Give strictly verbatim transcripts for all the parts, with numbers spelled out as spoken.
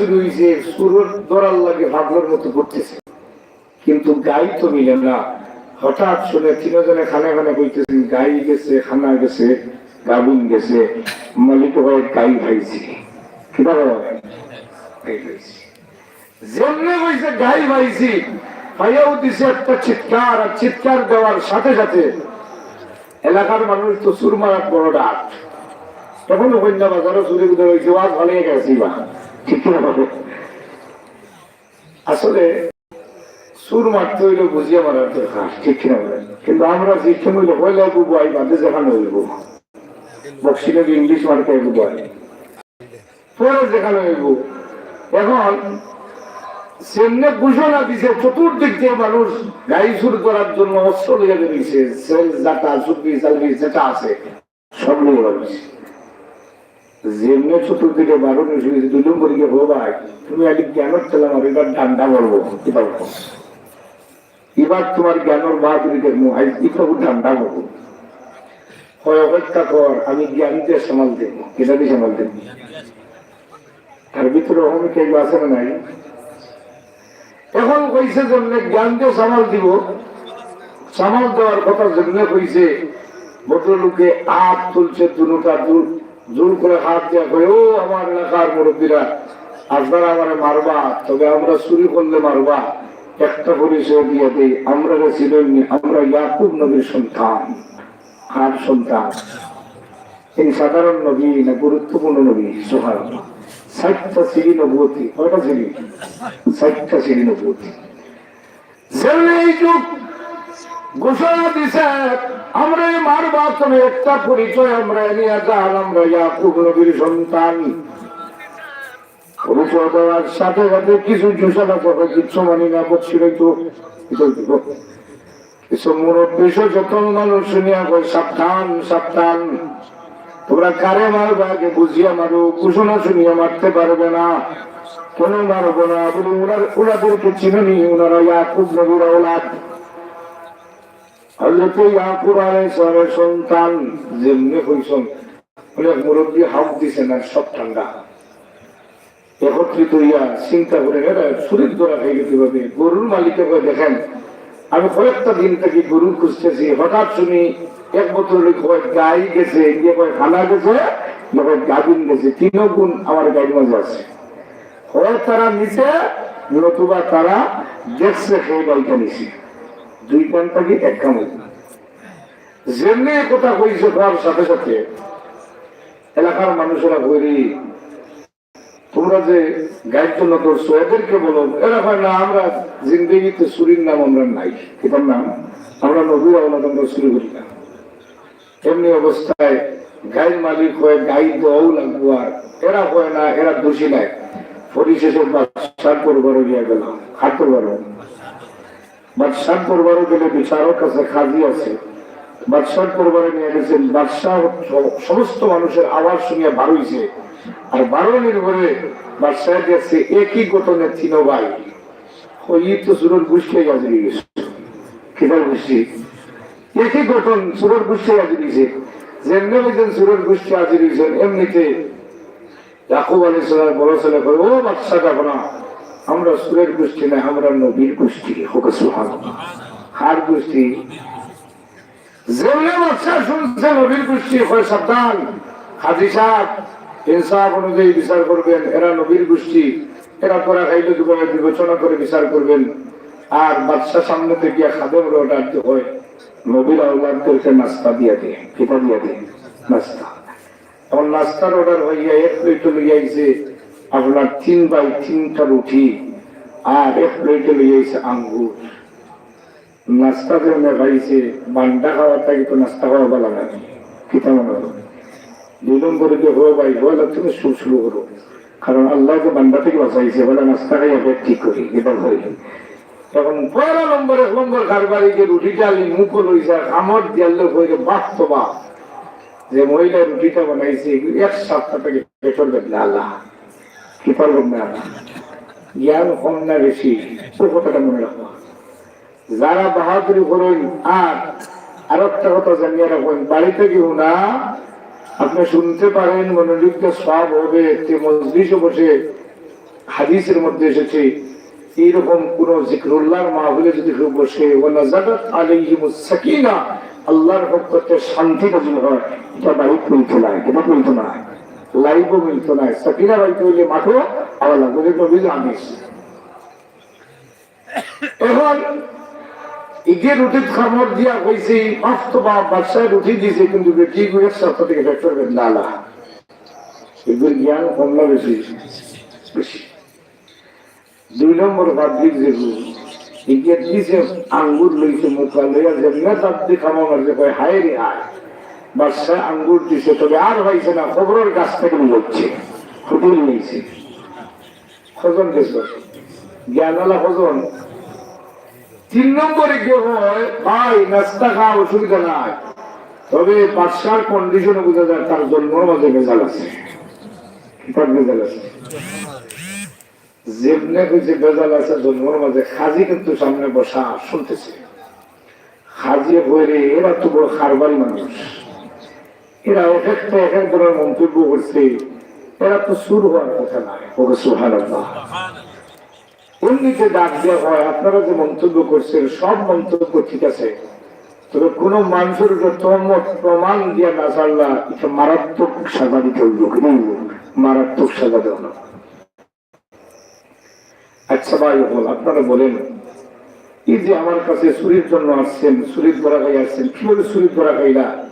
শুরু হইছে, চুরর ধরার লাগি পাগলর মতো ঘুরতেছে, কিন্তু গাই তো মিলে না। হঠাৎ শুনে তিনজনে কানে কানে কইতেছেন, "গাই গেছে, কানা গেছে, গাভিন গেছে।" মালিকে কয়, "গাই পাইছি।" কিতা কয়? "গাই পাইছি।" যেমনে কইছে, "গাই পাইছি," পাইয়াও দিছে একটা চিৎকার, আর চিৎকার দেওয়ার সাথে সাথে এলাকার মানুষ তো চুর মারাত বড় ডাক। তখন কইন্যা বাজারো চুরি বুঝে রইছে, ওয়াজ ভালো গেছি বা, ঠিক কিনা বলো? আসলে চুর মারতে হইলে বুঝিয়া মারার দরকার, ঠিক কিনা বলেন? কিন্তু আমরা সিস্টেম হইলে পয়লা বুবাই বাদে যেখানে হইব, বক্সিং ইংলিশ মার্কায় বুবাই, পরে যেখানে হইব। এখন সেমনে ঘোষণা দিছে, চতুর্দিক দিয়ে মানুষ গাই চুর করার জন্য অস্ত্র লইয়া বেরিয়েছে, সেল, জাতা, চুরকি, চালকি যেটা আছে, সব লইয়া বেরিয়েছে। যেমনে চতুর্দিকে বারো নিয়ে শুয়েছে, দুই নম্বর গিয়ে, "ও ভাই, তুমি আগে জ্ঞানের তেলা মারো, এবার ডান্ডা মারবো, কিতা বলবো? এবার তোমার জ্ঞানের বাহাদুরি দেখবো, আজ একটু ডান্ডা মারবো।" হয়, "অপেক্ষা কর, আমি জ্ঞান দিয়ে সামাল দেবো।" এটা দিয়ে সামাল দেবো। তার ভিতরে অহংকারী আছে না নাই? এখন কইছে যেমনে জ্ঞান দিয়ে সামাল দিব, সামাল দেওয়ার কথা যেমনে কইছে, ভদ্রলোকে হাত তুলছে, দুটা জোর, জোর করে হাত দিয়া কয়, "ও আমার এলাকার মুরব্বীরা, আপনারা আমারে মারবা, তবে আমরা চুরি করলে মারবা। একটা পরিচয় দিয়ে দেই, আমরা চিনইননি, আমরা ইয়াকুব নবীর সন্তান।" কার সন্তান? এই সাধারণ নবী না গুরুত্বপূর্ণ নবী? সুবহানাল্লাহ। ষাটটা সিঁড়ি নবুয়তি। কয়টা সিঁড়ি? ষাটটা সিঁড়ি নবুয়তি। যেমনে এইটুক ঘোষণা দিছে, "আমরা এই মারবা, তুমি একটা পরিচয় আমরা এনে আজান, আমরা ইয়াকুব নবীর সন্তান।" পরিচয় দেওয়ার সাথে সাথে কিছু জুসালা করে, "কিচ্ছু মানি না, বকশিরাই তো।" কিছু মুরব্বী সচেতন মানুষ শুনিয়া কয়, "সাবধান, সাবধান, তোমরা কারে মারবা আগে বুঝিয়া মারো, ঘোষণা শুনিয়া মারতে পারবে না।" "কেন মারবো না?" বলে, "ওনার, ওনাদেরকে চিনো নি, ওনারা ইয়াকুব নবীর আওলাদ, হযরত ইয়াকুব আলাইহিস সালামের সন্তান।" যেমনে কইছইন, অনেক মুরব্বী হাউক দিছে না, সব ঠান্ডা। একত্রিত হইয়া চিন্তা করে, এরা চুরির ধরা খাইল কিভাবে? গরুর মালিকে কয়, "দেখেন, আমি কয়েকটা দিন থেকে গরু খুঁজতেছি, হঠাৎ শুনি এক ভদ্রলোক কয় গাই গেছে, গিয়ে কয় কানা গেছে, গিয়ে কয় গাভিন গেছে, তিনও গুণ আমার গাইর মাঝে আছে। হয় তারা নিছে, নতুবা তারা দেখছে সেই গাইটা নিছে। দুই কান থাকি এক কান হইল।" যেমনি এই কথা কইছে, কওয়ার সাথে সাথে এলাকার মানুষেরা কইরি, "তোমরা যে গাইর জন্য ধরছো, এদেরকে বলো।" এরা কয়, "না, আমরা জিন্দেগিতে চুরির নাম আমরা নাই, এটার নাম আমরা নবীর আওলাদ, আমরা চুরি করি না।" এমনি অবস্থায় গাইর মালিক কয়, "গাই দেওয়াও লাগবো।" আর এরা কয়, "না, এরা দোষী নাই।" পরিশেষে বাদশার দরবারে নিয়ে গেল। কার দরবারে? বাদশার দরবারে গেলে বিচারক আছে, কাজী আছে। বাদশার দরবারে নিয়ে গেছেন। বাদশাহ স-, সমস্ত মানুষের আওয়াজ শুনিয়া বার হইছে। আর বারোনির পরে বাদশাহ দেখছে একই ঘটনা, তিন ভাই। ওই তো চুরর গোষ্ঠী হাজির হয়ে গেছে। কিতার গোষ্ঠী? একই ঘটনা, চুরর গোষ্ঠী হাজির হয়েছে। যেমনি হয়েছেন চুরর গোষ্ঠী হাজির হয়েছেন, এমনিতে ইয়াকুব আলাইহিস সালাম বড় ছেলে কয়, "ও বাদশা, দেখো না, আমরা চুরের গোষ্ঠী না, আমরা নবীর গোষ্ঠী।" হোক সুবহানাল্লাহ। কার গোষ্ঠী? যেমনে বাদশা শুনছে নবীর গোষ্ঠী, কয়, "সাবধান, কাজী সাহেব, ইনসাফ অনুযায়ী বিচার করবেন, এরা নবীর গোষ্ঠী, এরা ধরা খাইলে কিভাবে বিবেচনা করে বিচার করবেন।" আর বাদশা সামনে থেকে গিয়া খাদেমরে অর্ডার দিতে হয়, "নবীর আওলাদদেরকে নাস্তা দিয়া দে।" কিতা দিয়া দে? নাস্তা। এখন নাস্তার অর্ডার হইয়া এক প্লেটে লইয়া আইছে আপনার তিন বাই তিনটা রুটি, আর এক প্লেটে লইয়া আইছে আঙ্গুর। নাস্তা যে মনে খাইছে, বান্ডা খাওয়ার থাকি তো নাস্তা খাওয়া ভালো লাগে। কিতা মনে হয়? দুই নম্বরে যে, "হো ভাই, হো আল্লাহ, তুমি শুরু, শুরু করো, কারণ আল্লাহ যে বান্ডা থেকে বাঁচাইছে, বলে নাস্তা খাইয়া পেট ঠিক করি, এটা হয়।" তখন পয়লা নম্বর, এক নম্বর কারবারি যে রুটিটা আলি মুখো লইছে, আর কামড় দিয়ালে কইরে, "বাহ তো বাহ, যে মহিলা রুটিটা বানাইছে, এগুলো এক সপ্তাহ থেকে পেটর বেদনা আল্লাহ।" কি পারবেন না? জ্ঞান কম না বেশি, ও কথাটা মনে রাখো। যারা বাহাদুরি করেন, আর আরেকটা কথা জানিয়ে রাখবেন, বাড়িতে কেউ না, আপনি শুনতে পারেন, মনোযোগ দিয়ে সব হবে, তে মজলিসে বসে হাদিসের মধ্যে এসেছে, এইরকম কোন জিকরুল্লাহর মাহফিলে যদি কেউ বসে, ওয়া নাযালাত আলাইহিমুস সাকিনা, আল্লাহর পক্ষ থেকে শান্তি নাজিল হয়, এটা বাড়িত মিলতো না, এটা মিলতো না, লাইভও মিলতো না। সাকিনা পাইতে হইলে মাঠও আওয়া লাগবে, এটা নবীর হাদিস। এখন ইগে রুটিত কামড় দিয়া কইছি, "মাফ তো বাপ, বাদশায় রুটি দিছে, কিন্তু বেটি গুয়ের সাথে থেকে ফ্যাক্টর না লা।" এগুর জ্ঞান কম না বেশি? বেশি। দুই নম্বর পাবলিক যেগু, ইগে দিছে আঙ্গুর লইছে মুখা লইয়া, যেমনে তার দিয়ে কামড় মারছে, কয়, "হায় রে হায়।" বাদশায় আঙ্গুর দিছে, তবে আর পাইছে না, কবরের গাছ থেকে নিয়ে হচ্ছে, ফুটে নিয়েছে। কজন গেছে? জ্ঞানওয়ালা কজন? তিন নম্বরে গিয়ে হয়, "ভাই, নাস্তা খাও, অসুবিধা নাই, তবে বাদশার কন্ডিশনে বোঝা যায় তার জন্মর মাঝে ভেজাল আছে।" কিতার ভেজাল আছে? যেমনে কইছে ভেজাল আছে জন্মর মাঝে, কাজী কিন্তু সামনে বসা শুনতেছে। কাজী কইরে, "এরা তো বড় কারবারি মানুষ, এরা এক একটা এক এক ধরনের মন্তব্য করছে, এরা তো চুর হওয়ার কথা নয়।" ওকে সুবহানাল্লাহ। এমনিতে ডাক দেওয়া হয়, "আপনারা যে মন্তব্য করছেন, সব মন্তব্য ঠিক আছে, তবে কোনো মানুষের উপরে তহমত প্রমাণ দিয়া না ছাড়লা, এটা মারাত্মক সাজা দিতে হইব।" কি হইব? মারাত্মক সাজা দেওয়া হলো। আচ্ছা ভাই, বল, আপনারা বলেন, এই যে আমার কাছে চুরির জন্য আসছেন, চুরির ধরা খাই আসছেন, কিভাবে চুরির ধরা খাইলা?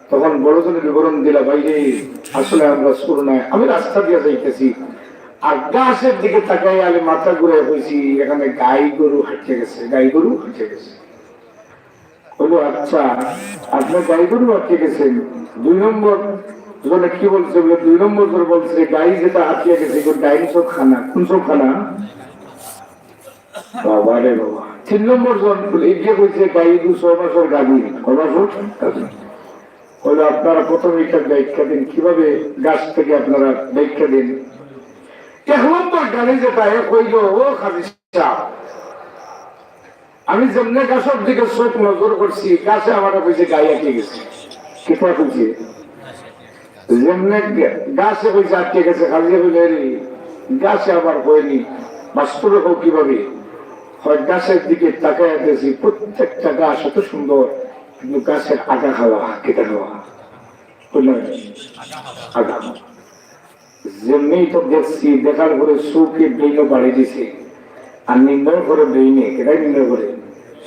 তখন বড়জনে বিবরণ দিলা, "ভাই রে, আসলে আমরা চুর নয়, আমি রাস্তা দিয়ে যাইতেছি, আর গাছের দিকে তাকাই আলে মাথা ঘুরে কইছি, এখানে গাই গরু হাঁটিয়ে গেছে, গাই গরু হাঁটিয়ে গেছে।" বললো, "আচ্ছা, আপনি গাই গরু হাঁটিয়ে গেছেন?" দুই নম্বর জনে কি বলছে? বলে, দুই নম্বর জন বলছে, "গাই যেটা হাঁটিয়ে গেছে, এগুলো ডাইন চোখ খানা।" কোন চোখ খানা? বাবা রে বাবা। তিন নম্বর জন বলে, এগিয়ে কইছে, "গাই দু ছয় মাসের গাভী।" কয় মাসের? কইলো, "আপনারা প্রথমে এটা ব্যাখ্যা দিন, কিভাবে গাছ থেকে আপনারা ব্যাখ্যা দিন?" এক নম্বর গাড়ি যেটা, এ কইলো, "ও কাজী সাহেব, আমি যেমনে গাছের দিকে চোখ নজর করছি, গাছে আমার কইছে গাই আটকে গেছে।" কিতা কইছে? যেমনে গা-, গাছে কইছে আটকে গেছে, কাজী কইলে, "রে, গাছে আবার হয়নি, বাস্তবে হোক কিভাবে?" হয় গাছের দিকে তাকায় দেখছি, প্রত্যেকটা গাছ এত সুন্দর, কিন্তু গাছের আগা খাওয়া, কিতা খাওয়া? কইলে, "আগা খাওয়া।" যেমনি তো দেখছি, দেখার পরে চোখে ব্রেইনও বাড়ি দিছে। আর নির্ণয় করে ব্রেইনে, কেটাই নির্ণয় করে?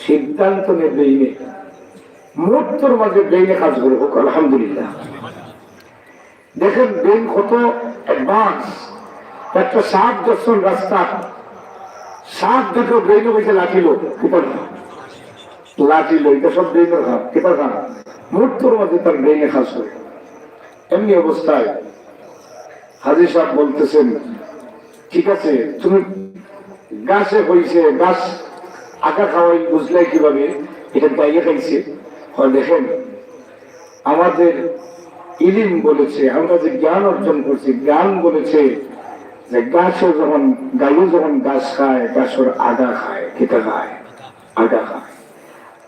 সিদ্ধান্ত নেয় ব্রেইনে। মুহূর্তর মাঝে ব্রেইনে কাজ করে, হোক আলহামদুলিল্লাহ। দেখেন ব্রেইন কত অ্যাডভান্স। একটা সাপ দেখছেন রাস্তা, সাপ দেখে ব্রেইনে কইছে লাঠি লো, কিতা লাঠি লো, এটা সব ব্রেইনের কাম, কিতা কাম? মুহূর্তর মাঝে তার ব্রেইনে কাজ করে। এমনি অবস্থায় হাজী সাহেব বলতেছেন, "ঠিক আছে, তুমি গাছে হইছে, গাছ আগা খাওয়াই বুঝলাই কিভাবে? এটা গাইয়ে খাইছে?" হয় দেখেন, আমাদের ইলিম বলেছে, আমরা যে জ্ঞান অর্জন করছি, জ্ঞান বলেছে যে গাছে যখন, গাইয়ে যখন গাছ খায়, গাছের আগা খায়, কিতা খায়? আগা খায়।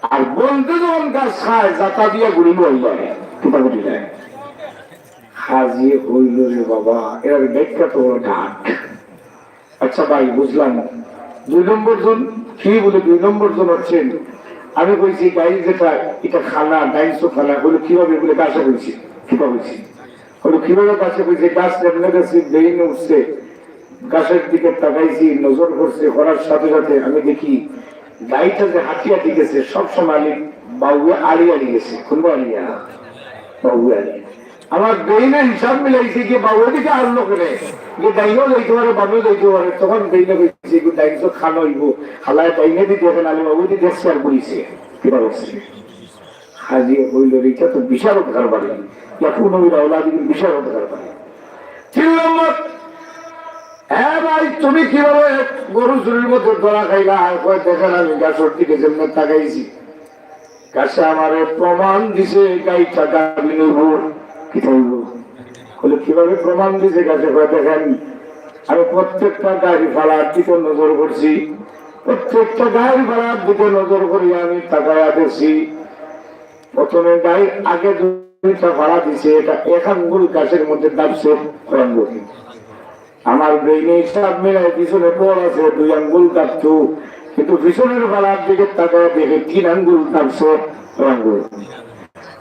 আর বলদে যখন গাছ খায়, জাতা দিয়া গুড়ি লইয়া যায়, কিতা গুড়ি যায়? হাজি হইল রে বাবা, এর ব্যাখ্যা তো হলো ডাক। আচ্ছা ভাই, বুঝলাম। দুই নম্বর জন কি বলে? দুই নম্বর জন হচ্ছেন, আমি কইছি গাই যেটা, এটা খানা, ডাইনসো খানা, বলে কিভাবে? বলে গাছে কইছি। কিভাবে কইছি? বলে কিভাবে গাছে কইছি? গাছ যেমনে গেছে, বেইনে উঠছে, গাছের দিকে তাকাইছি, নজর করছে, করার সাথে সাথে আমি দেখি গাইটা যে হাঁটিয়া দিতেছে, সবসময় আলি বাউয়ে আড়ি আড়ি গেছে। কোন আড়িয়া? বাউয়ে আড়ি। আমার বেইনে হিসাব মিলাইছে কি বাউয়ে দিকে আনলো কেনে, যে ডাইনেও যাইতে পারে, বামেও যাইতে পারে। তখন বেইনে কইছে, "এগু ডাইনসো খানা অইবো, হালায় ডাইনে দি দেখে, নালে বাউয়ে দি দেখছে আর ঘুরিছে।" কিতা করছে? হাজি হইল, "এটা তো বিশাল কারবারি, ইয়াকুনু মিন আওলাদিকুম, বিশাল কারবারি।" তিন নম্বর, "হ্যাঁ ভাই, তুমি কিভাবে গরু চুরির মধ্যে ধরা খাইলা?" আর কয়, "দেখেন, আমি গাছের দিকে যেমনে তাকাইছি, গাছে আমারে প্রমাণ দিছে, গাইটা গাভিন অইবো।" কিতা অইবো? বলে, "কিভাবে প্রমাণ দিছে গাছে?" কয়, "দেখেন, আমি প্রত্যেকটা গাড়ি ফালার দিকে নজর করছি, প্রত্যেকটা গাড়ি ফালার দিকে নজর করি আমি তাকাইয়া দেখছি, প্রথমে গাই আগে দুইটা ফালা দিছে, এটা এক আঙ্গুল গাছের মধ্যে দাবছে, কয় আঙ্গুল?" আমার ব্রেইনে হিসাব মিলাই পিছনে বর আছে দুই আঙ্গুল দাপতো, কিন্তু পিছনের ফালার দিকে তাকায় দেখি তিন আঙ্গুল দাপছে, দুই আঙ্গুল।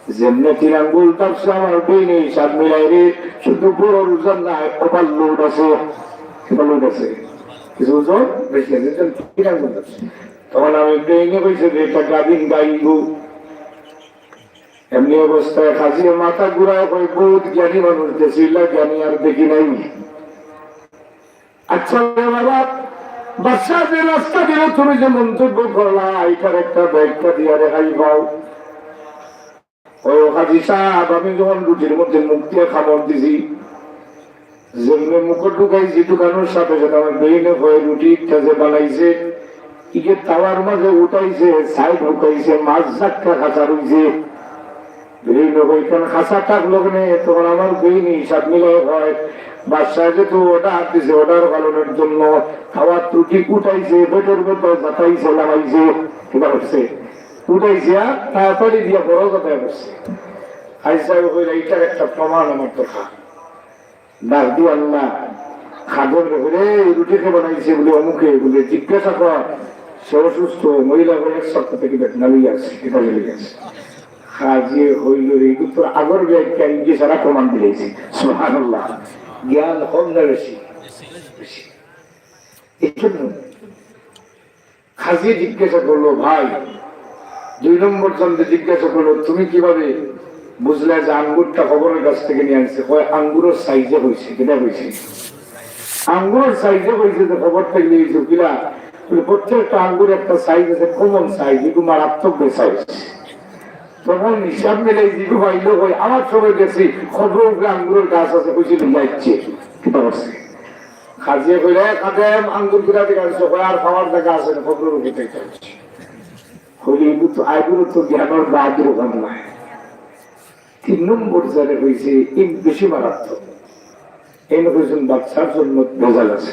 যেমনে তিন আঙ্গুল দাপছে আমার ব্রেইনে হিসাব মিলাই রে, শুধু বড় ওজন নাই, ওভারলোড আছে, ওভারলোড আছে, কিছু ওজন বেশি আছে, যেমনে তিন আঙ্গুল দাপছে। তখন আমি ব্রেইনে কইছে যে এটা গাভিন গাইবো। এমনি অবস্থায় কাজিয়ে মাথা ঘুরায় কয়, "বহুত জ্ঞানী মানুষ, দেশিল্লা জ্ঞানী আর দেখি নাই।" আচ্ছা রে বাবা, বাদশা যে রাস্তা দিল, তুমি যে মন্তব্য করলা, এটার একটা ব্যাখ্যা দিয়া রেহাই পাও। ওই কাজী সাহেব, আমি যখন রুটির মধ্যে মুখ দিয়ে কামড় দিছি, যেমনি মুখো ঢুকাইছি, ঢুকানোর সাথে সাথে আমার ব্রেইনে কয় রুটি একটা যে বানাইছে, ইগে তাওয়ার মাঝে উঠাইছে, সাইড ঢুকাইছে, মাছ ধাক্কা খাসা রইছে। ব্রেইনে কয়, "কেন খাসা থাকলো কেনে?" তখন আমার ব্রেইনে হিসাব মিলাই কয়, "বাদশায় যেহেতু অর্ডার দিছে, অর্ডার পালনের জন্য তাওয়ার রুটি উঠাইছে, পেটের মধ্যে জাতাইছে, লাগাইছে, কিতা করছে, উঠাইছে, আর তাড়াতাড়ি দিয়া বড় কথা করছে।" কাজী সাহেব কইলা, "এইটার একটা প্রমাণ আমার দরকার।" ডাক দিয়া আল্লাহ, খাদেমরে কইলে, "এই রুটি কে বানাইছে?" বলে, "অমুকে।" বলে, "জিজ্ঞাসা কর, সে অসুস্থ, মহিলা করে এক সপ্তাহ থেকে বেদনা লইয়া আছে, এটা লইয়া আছে।" কাজী কইল, "রে, এগুলো তো আগর ব্যাখ্যা, ইঙ্গিত সারা প্রমাণ দিলাইছে।" সুবহানাল্লাহ। জ্ঞান কম না বেশি? বেশি। এই জন্য কাজী জিজ্ঞাসা করলো, "ভাই," দুই নম্বর জনকে জিজ্ঞাসা করলো, "তুমি কিভাবে বুঝলে যে আঙ্গুরটা কবরের গাছ থেকে নিয়ে আনছে?" কয়, "আঙ্গুরের সাইজে হয়েছে।" কিতা হয়েছে? "আঙ্গুরের সাইজে হয়েছে, যে কবর থেকে নিয়ে এসে কিলা?" বলে, "প্রত্যেকটা আঙ্গুর একটা সাইজ আছে, কমন সাইজ, একটু মারাত্মক সাইজ।" তখন হিসাব মিলাই জিগু পাইলো, কই, "আমার সময় গেছি, কবরের উপরে আঙ্গুরের গাছ আছে, কইছি নিয়ে যাচ্ছে।" কিতা করছে? কাজিয়ে কইলে, "এ খাদেম, আঙ্গুর গুলা ঠিক আছে, কই আর খাওয়ার জায়গা আছে না, কবরের উপরে খাইতে হচ্ছে।" কইলে, "এগুলো তো, এগুলো তো জ্ঞানের বাহাদুর ওখান নাই।" তিন নম্বর যারে কইছে, এই বেশি মারাত্মক। এই কইছেন, "বাদশার জন্য ভেজাল আছে।"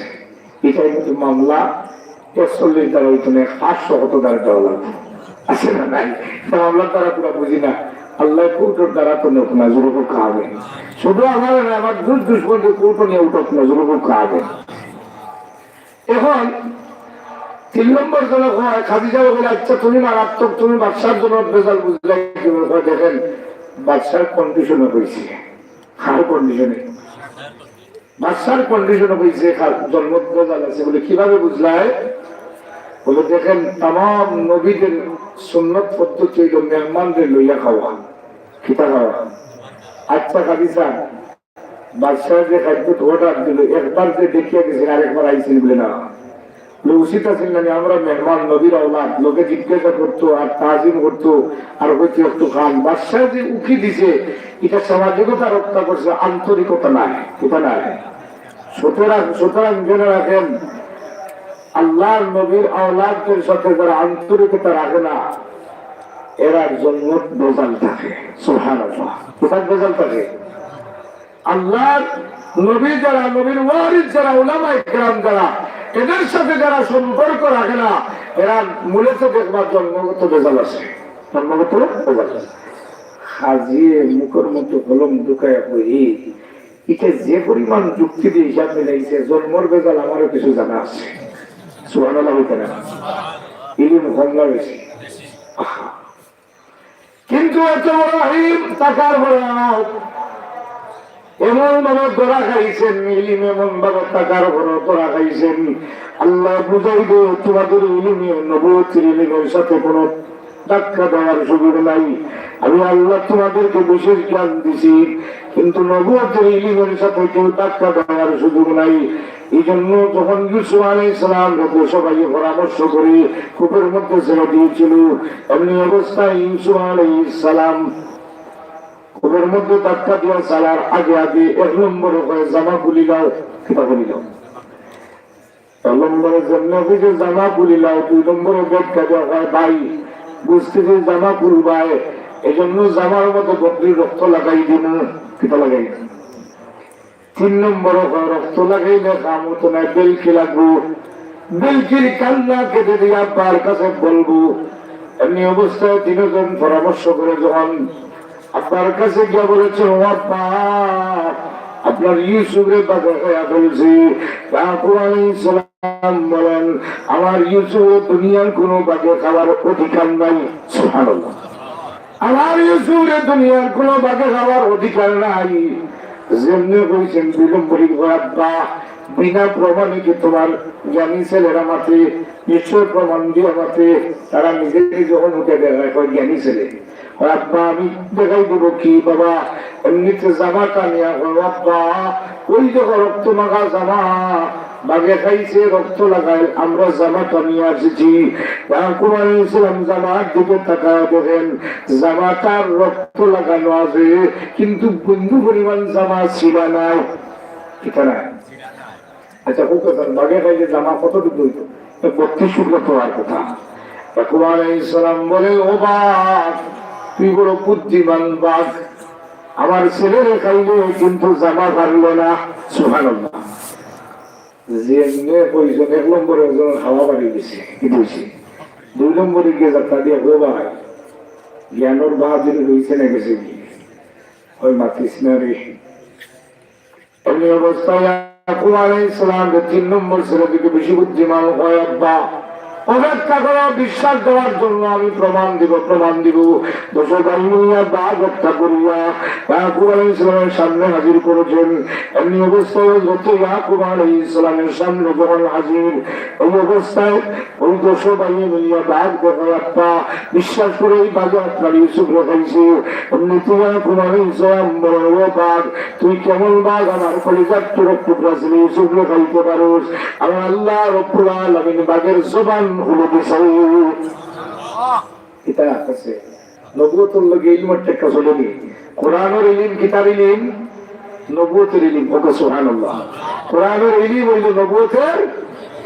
এটাই কিন্তু মামলা একচল্লিশ দ্বারা হইতো না, পাঁচশো কত দ্বারা দেওয়া লাগবে। আছে না নাই? এটা মামলার দ্বারা পুরা বুঝি না। আল্লাহ কোর্টের দ্বারা তো নেব না, জোরে হোক আমিন। শুধু আমার না, আমার দুষ দুশ্মনকে কোর্টও নিয়ে উঠুক না, জোরে হোক আমিন। এখন তিন নম্বর জনক হয়, খাদিজা বলে, "আচ্ছা, তুমি মারাত্মক, তুমি বাদশার জন্য ভেজাল বুঝলে কি?" বলে, "দেখেন, বাদশার কন্ডিশনে হয়েছে।" কার কন্ডিশনে? বাদশার কন্ডিশনে হয়েছে, খা-, জন্মত ভেজাল আছে। বলে, "কিভাবে বুঝলায়?" বলে, "দেখেন, তামাম নবীদের সুন্নত পদ্ধতি হইল মেহমানদের লইয়া খাওয়া।" কিতা খাওয়া? আচ্ছা, খাদিজা, বাদশাহ যে খাদ্য অর্ডার দিল, একবার যে দেখিয়া গেছেন, আরেকবার আইছেন বলে না। বলে, "উচিত আছে না, আমরা মেহমান, নবীর আওলাদ, লোকে জিজ্ঞাসা করতো আর তাজিম করতো আর হইতে একটু খান।" বাদশাহ যে উকি দিছে, এটা সামাজিকতা রক্ষা করছে, আন্তরিকতা নাই, এটা নাই। সুতরাং, সুতরাং জেনে রাখেন, আল্লাহর নবীর আওলাদদের সাথে যারা আন্তরিকতা রাখে না, এরার জন্মত ভেজাল থাকে। সুবহানাল্লাহ। কোথায় ভেজাল থাকে? আল্লাহর নবী যারা, নবীর ওয়ারিস যারা, উলামায়ে কেরাম যারা, এদের সাথে যারা সম্পর্ক রাখে না, এরা মূলত দেখবা জন্মগত ভেজাল আছে, জন্মগত ভেজাল আছে। কাজিয়ে মুখর মধ্যে কলম ঢুকাইয়া কই, "এটা যে পরিমাণ যুক্তি দিয়ে হিসাব মিলাইছে, জন্মর ভেজাল আমারও কিছু জানা আছে।" সুবহানাল্লাহ বলতে না? ইলিম কম না বেশি? আহা। কিন্তু এত বড় ইলিম, টাকার বড় অভাব। এমন ভাবে ধরা খাইছেন, ইলিম এমন ভাবে টাকার বড় ধরা খাইছেন। আল্লাহ বুঝাই দে, তোমাদের ইলিমে, নবুয়তের ইলিমের সাথে কোনো ধাক্কা দেওয়ার সুযোগ নাই। আমি আল্লাহ তোমাদেরকে বিশেষ জ্ঞান দিছি, কিন্তু নবুয়তের ইলিমের সাথে কেউ ধাক্কা দেওয়ার সুযোগ নাই। এই জন্য যখন ইউসুফ আলাইহিস সালাম সবাই পরামর্শ করে কূপের মধ্যে ছেড়ে দিয়েছিল, এমনি অবস্থায় ইউসুফ আলাইহিস সালাম কূপের মধ্যে ধাক্কা দিয়া ছাড়ার আগে আগে এক নম্বরে কয়, "জামা খুলি দাও।" কিতা খুলি দাও? এক নম্বরে যেমনি কইছে, "জামা খুলি দাও", দুই নম্বরে ব্যাখ্যা দেওয়া হয়, "ভাই, বুঝতেছি জামা খুলবায়, এই জন্য জামার মধ্যে বকরির রক্ত লাগাই দিন।" কিতা লাগাই দিন? তিন নম্বরে কয়, "রক্ত লাগাইলে কাম হতো না, বেলকি লাগবো। বেলকির কান্না কেটে দিয়ে আব্বার কাছে বলবো।" এমনি অবস্থায় তিনজন পরামর্শ করে যখন আব্বার কাছে গিয়া বলেছে, "ও আব্বা, আপনার ইউসুফরে বাঘে খাইয়া ফেলছে। ইয়াকুব আলাইহিস সালাম বলেন, আমার ইউসুফরে দুনিয়ার কোনো বাঘে খাওয়ার অধিকার নাই। সুবহানাল্লাহ। আমার ইউসুফরে দুনিয়ার কোনো বাঘে খাওয়ার অধিকার নাই। যেমনে কইছেন, দুই নম্বরই কয়, আব্বা, বিনা প্রমাণে কি তোমার জ্ঞানী ছেলেরা মাতে? নিশ্চয় প্রমাণ দিয়া মাতে। তারা নিজে নিজে যখন উঠে দেখায়, কয়, জ্ঞানী ছেলে। কয়, আব্বা, আমি দেখাই দিব কি বাবা, এমনিতে জামা টানিয়া, কয়, আব্বা, ওই দেখো রক্ত মাখা জামা, বাঘে খাইছে, রক্ত লাগাইল, আমরা জামা টানিয়া আসছি। ইয়াকুব আলাইহিস সালাম জামার দিকে তাকায় দেখেন, জামাটার রক্ত লাগানো আছে, কিন্তু বিন্দু পরিমাণ জামা ছিঁড়া নাই। ঠিক না? আচ্ছা, হোক, এখন বাঘে খাইলে জামা কতটুকু হইতো? তো বত্রিশ টুকরা তো আর কথা। ইয়াকুব আলাইহিস সালাম বলে, ও বাঘ, তুই বড় বুদ্ধিমান বাঘ, আমার ছেলেরে খাইলে কিন্তু জামা পারলো না। সুবহানাল্লাহ। যে এমনি কইছেন, এক নম্বরে একজন হাওয়া বাড়ি গেছে, কি বলছে? দুই নম্বরে গিয়ে যাত্রা দিয়ে, ও ভাই, জ্ঞানর বাহাদুরি হইছে না গেছে কি? ওই মাতিস না রে। এমনি অবস্থায় ইয়াকুব আলাইহিস সালাম যে তিন নম্বর ছেলে থেকে বেশি বুদ্ধিমান হয়, আব্বা, অপেক্ষা করো, বিশ্বাস দেওয়ার জন্য আমি প্রমাণ দিব, প্রমাণ দিব। দশ ভাই মিলিয়া বাঘ হত্যা করিয়া ইয়াকুব আলাইহিস সালামের সামনে হাজির করেছেন। এমনি অবস্থায় হযরত ইয়াকুব আলাইহিস সালামের সামনে যখন হাজির, এই অবস্থায় ওই দশ ভাই মিলিয়া বাঘ দেখে, আব্বা, বিশ্বাস করে এই বাঘে আপনার ইউসুফরে খাইছে। এমনি তো ইয়াকুব আলাইহিস সালাম বলেন, ও বাঘ, তুই কেমন বাঘ, আমার কলিজার টুকরা টুকরা ছেলে ইউসুফরে খাইতে পারোস? আমার আল্লাহ রব্বুল আলামিন বাঘের জবান খুলে দিছে। এটা আছে। নবুয়তর লগে ইলমর টেক্কা চলেনি। কোরআনর ইলিম কিতার ইলিম? নবুয়তর ইলিম। ওকে, সুবহানাল্লাহ। কোরআনর ইলিম হইল নবুয়তর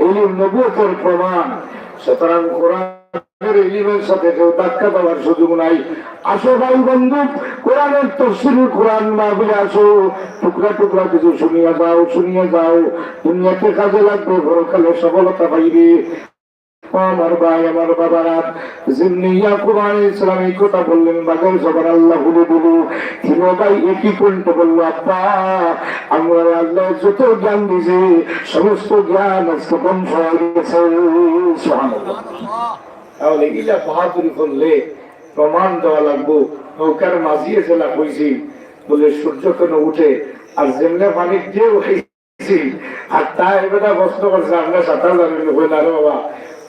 ইলিম, নবুয়তর প্রমাণ। সুতরাং কোরআনর ইলিমের সাথে কেউ ধাক্কা দেওয়ার সুযোগ নাই। আসো ভাই বন্ধু, কোরআনের তফসিরুল কোরআন মাহফিলে আসো, টুকরা টুকরা কিছু শুনিয়া যাও, শুনিয়া যাও। দুনিয়াতে কাজে লাগবে, পরকালে সফলতা পাইবে। ও আমার ভাই, আমার বাবারা, যেমনি ইয়াকুব আলাইহিস সালাম এই কথা বললেন, বাঘের জবান আল্লাহ খুলে দিল। তিন ভাই একই কণ্ঠে বলল, আব্বা, আমরা আল্লাহ যত জ্ঞান দিছে, সমস্ত জ্ঞান আজকে ধ্বংস হয়ে গেছে। সুবহানাল্লাহ। তাহলে ইলা বাহাদুরি করলে প্রমাণ দেওয়া লাগবো। নৌকার মাঝিয়ে যেলা কইছি, বলে, সূর্য কেন উঠে? আর যেমনে পানির ঢেউ জি, আর তাই বেটা প্রশ্ন করছে, "আপনার সাঁতার জানেন নি?" কই, "না রে বাবা।"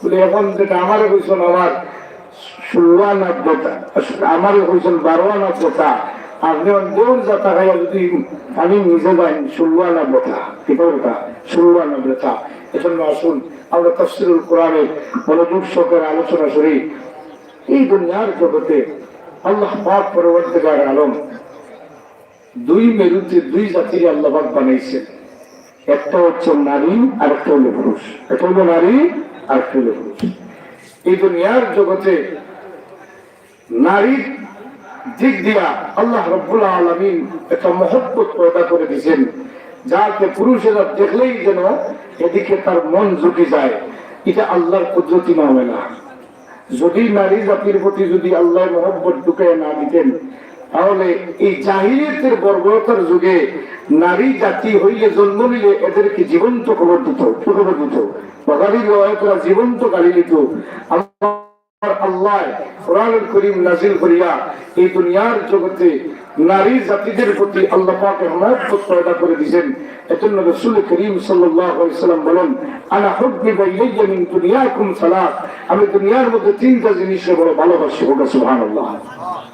বলে, "এখন যেটা আমারে কইছেন, আমার ষোলো আনা বেটা, আমারে কইছেন বারো আনা বেটা, আপনি এখন দৌড় যাতা খাইয়া যদি আমি নিজে যাই, ষোলো আনা বেটা, কি বেটা? ষোলো আনা বেটা।" এজন্য আসুন, আমরা তাফসীরুল কোরআনের মনোযোগ সহকারে আলোচনা করি। এই দুনিয়ার জগতে আল্লাহ পাক পরওয়ারদিগার আলম দুই মেরুতে দুই জাতির আল্লাহ পাক বানাইছেন, একটা হচ্ছে নারী আর একটা হলো পুরুষ, একটা হলো নারী আর একটা হলো পুরুষ। এই দুনিয়ার জগতে নারীর দিক দিয়া আল্লাহ রব্বুল আলামিন একটা মহব্বত পয়দা করে দিয়েছেন, যাকে পুরুষেরা দেখলেই যেন এদিকে তার মন ঝুঁকি যায়। এটা আল্লাহর কুদরতি মামলা। যদি নারী জাতির প্রতি যদি আল্লাহ মহব্বত ঢুকাইয়া না দিতেন, তাহলে এই জাহিলিয়াতের বর্বরতার যুগে নারী জাতি হইলে, জন্ম নিলে এদেরকে জীবন্ত কবর দিত, কি কবর দিত? বুখারীর রিওয়ায়াত, জীবন্ত গালি দিত। আমার আল্লাহ কোরআনুল করিম নাজিল করিয়া এই দুনিয়ার জগতে নারী জাতিদের প্রতি আল্লাহ পাকের মহব্বত পয়দা করে দিয়েছেন। এজন্য রাসূল করিম সাল্লাল্লাহু আলাইহি ওয়াসাল্লাম বলেন, "আনা হুব্বিবা ইলাইয়া মিন দুনিয়াকুম সালাস।" আমি দুনিয়ার মধ্যে তিনটা জিনিসে বড় ভালোবাসি, বলুন সুবহানাল্লাহ।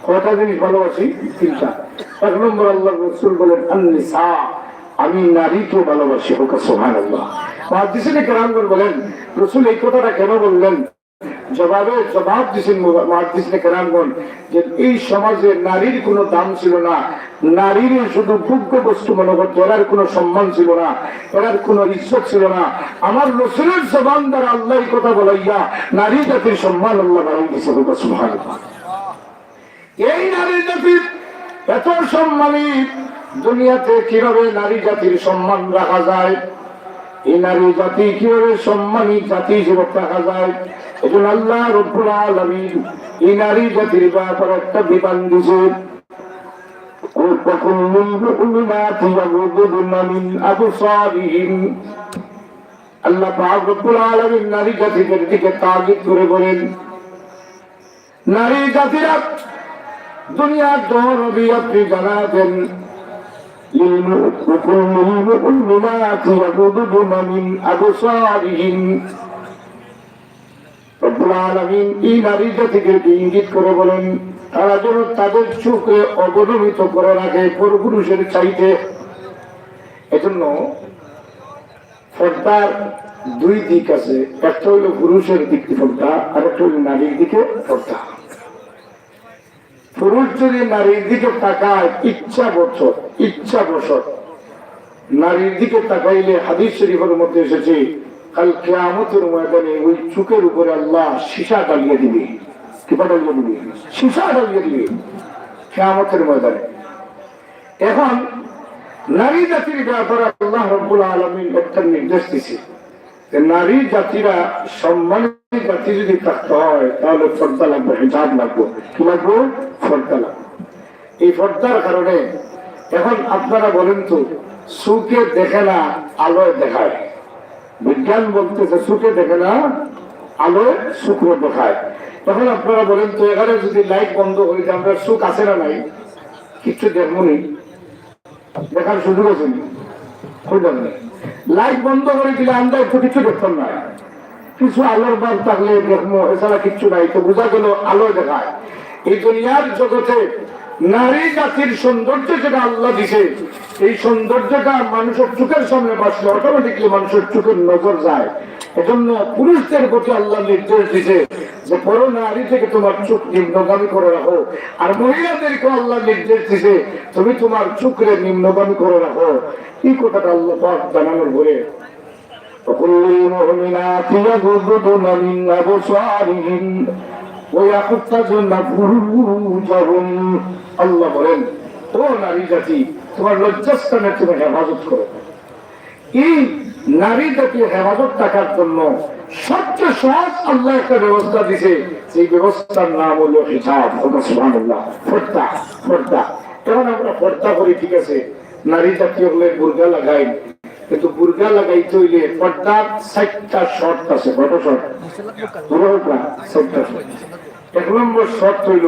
কয়টা জিনিস ভালোবাসি? তিনটা। এক নম্বর আল্লাহর রাসূল বলেন, "আন-নিসা", আমি নারীকে ভালোবাসি, বলুন সুবহানাল্লাহ। মুহাদ্দিসিনে কেরামগণ বলেন, রাসূল এই কথাটা কেন বললেন? জবাবে জবাব দিছেন মু-, মুহাদ্দিসিনে কেরামগণ যে এই সমাজে নারীর কোনো দাম ছিল না, নারীর শুধু ভোগ্য বস্তু মনে করতো, এরার কোনো সম্মান ছিল না, এরার কোনো ইজ্জত ছিল না। আমার রসুলের জবান দ্বারা আল্লাহ এই কথা বলাইয়া নারী জাতির সম্মান আল্লাহ বাড়াই দিছে, বলুন সুবহানাল্লাহ। এই নারী জাতির এত সম্মানী, দুনিয়াতে কিভাবে নারী জাতির সম্মান রাখা যায়, এই নারী জাতি কিভাবে সম্মানী জাতি হিসেবে রাখা যায়, এজন্য আল্লাহ রব্বুল আলামিন এই নারী জাতির ব্যাপারে একটা বিধান দিয়েছে। وقل للمؤمنات يغضضن من أبصارهن. আল্লাহ পাক রব্বুল আলামিন নারী জাতিদের দিকে তাগিদ করে বলেন, নারী জাতিরা, দুনিয়ার ধন নবী আপনি জানাবেন, للمؤ-، وقل للمؤمنات يغضضن من أبصارهن। রব্বুল আলামিন এই নারী জাতিদেরকে ইঙ্গিত করে বলেন, তারা যেন তাদের চোখে অবনমিত করে রাখে পরপুরুষের চাইতে। এজন্য পর্দার দুই দিক আছে, একটা হইল পুরুষের দিকে পর্দা, আর একটা হইল নারীর দিকে পর্দা। পুরুষ যদি নারীর দিকে তাকায় ইচ্ছাবশত, ইচ্ছাবশত নারীর দিকে তাকাইলে হাদিস শরীফের মধ্যে এসেছে, কাল কিয়ামতের ময়দানে ওই চোখের উপরে আল্লাহ সীসা ঢালিয়ে দিবে। কিতা ঢালিয়ে দিবে? সীসা ঢালিয়ে দিবে কিয়ামতের ময়দানে। এখন নারী জাতির ব্যাপারে আল্লাহ রব্বুল আলামিন একটা নির্দেশ দিছে যে নারী জাতিরা সম্মানী জাতি যদি থাকতে হয় তাহলে পর্দা লাগবে, হিজাব লাগবে। কি লাগবে? পর্দা লাগবে। এই পর্দার কারণে এখন আপনারা বলেন তো, চোখে দেখে না, আলোয় দেখায়। বিজ্ঞান বলতেছে চোখে দেখে না, আলোয় শুক্র দেখায়। এখন আপনারা বলেন তো, এখানে যদি লাইট বন্ধ হয়ে যায়, আমরা চোখ আছে না নাই? কিচ্ছু দেখবো নি, দেখার সুযোগ আছে নি? হয়ে যাবে না। লাইট বন্ধ করে দিলে আমরা একটু কিছু দেখতাম না, কিছু আলোর ভাব থাকলে দেখবো, এছাড়া কিচ্ছু নাই। তো বোঝা গেল আলো দেখায়। এই দুনিয়ার জগতে নারী জাতির সৌন্দর্য যেটা আল্লাহ দিছে, এই সৌন্দর্যটা মানুষের চোখের সামনে বাসলে অটোমেটিকলি মানুষের চোখের নজর যায়। এজন্য পুরুষদের প্রতি আল্লাহ নির্দেশ দিছে যে পর নারী থেকে তোমার চোখ নিম্নগামী করে রাখো, আর মহিলাদেরকে আল্লাহ নির্দেশ দিছে তুমি তোমার চোখরে নিম্নগামী করে রাখো। এই কথাটা আল্লাহ পাক জানানোর পরে وقل للمؤمنات يغضضن من أبصارهن ويحفظن فروجهن। আল্লাহ বলেন, ও নারী জাতি, তোমার লজ্জাস্থানে তুমি হেফাজত করো। এই নারী জাতির হেফাজত থাকার জন্য সবচেয়ে সহজ আল্লাহ একটা ব্যবস্থা দিছে, সেই ব্যবস্থার নাম হলো হিজাব। সুবহানাল্লাহ। পর্দা, পর্দা। এখন আমরা পর্দা করি, ঠিক আছে, নারী জাতি হলে বুরকা লাগাই, কিন্তু বুরকা লাগাইতে হইলে পর্দার চারটা শর্ত আছে। কত শর্ত? বুরকা চারটা শর্ত। এক নম্বর শর্ত হইল,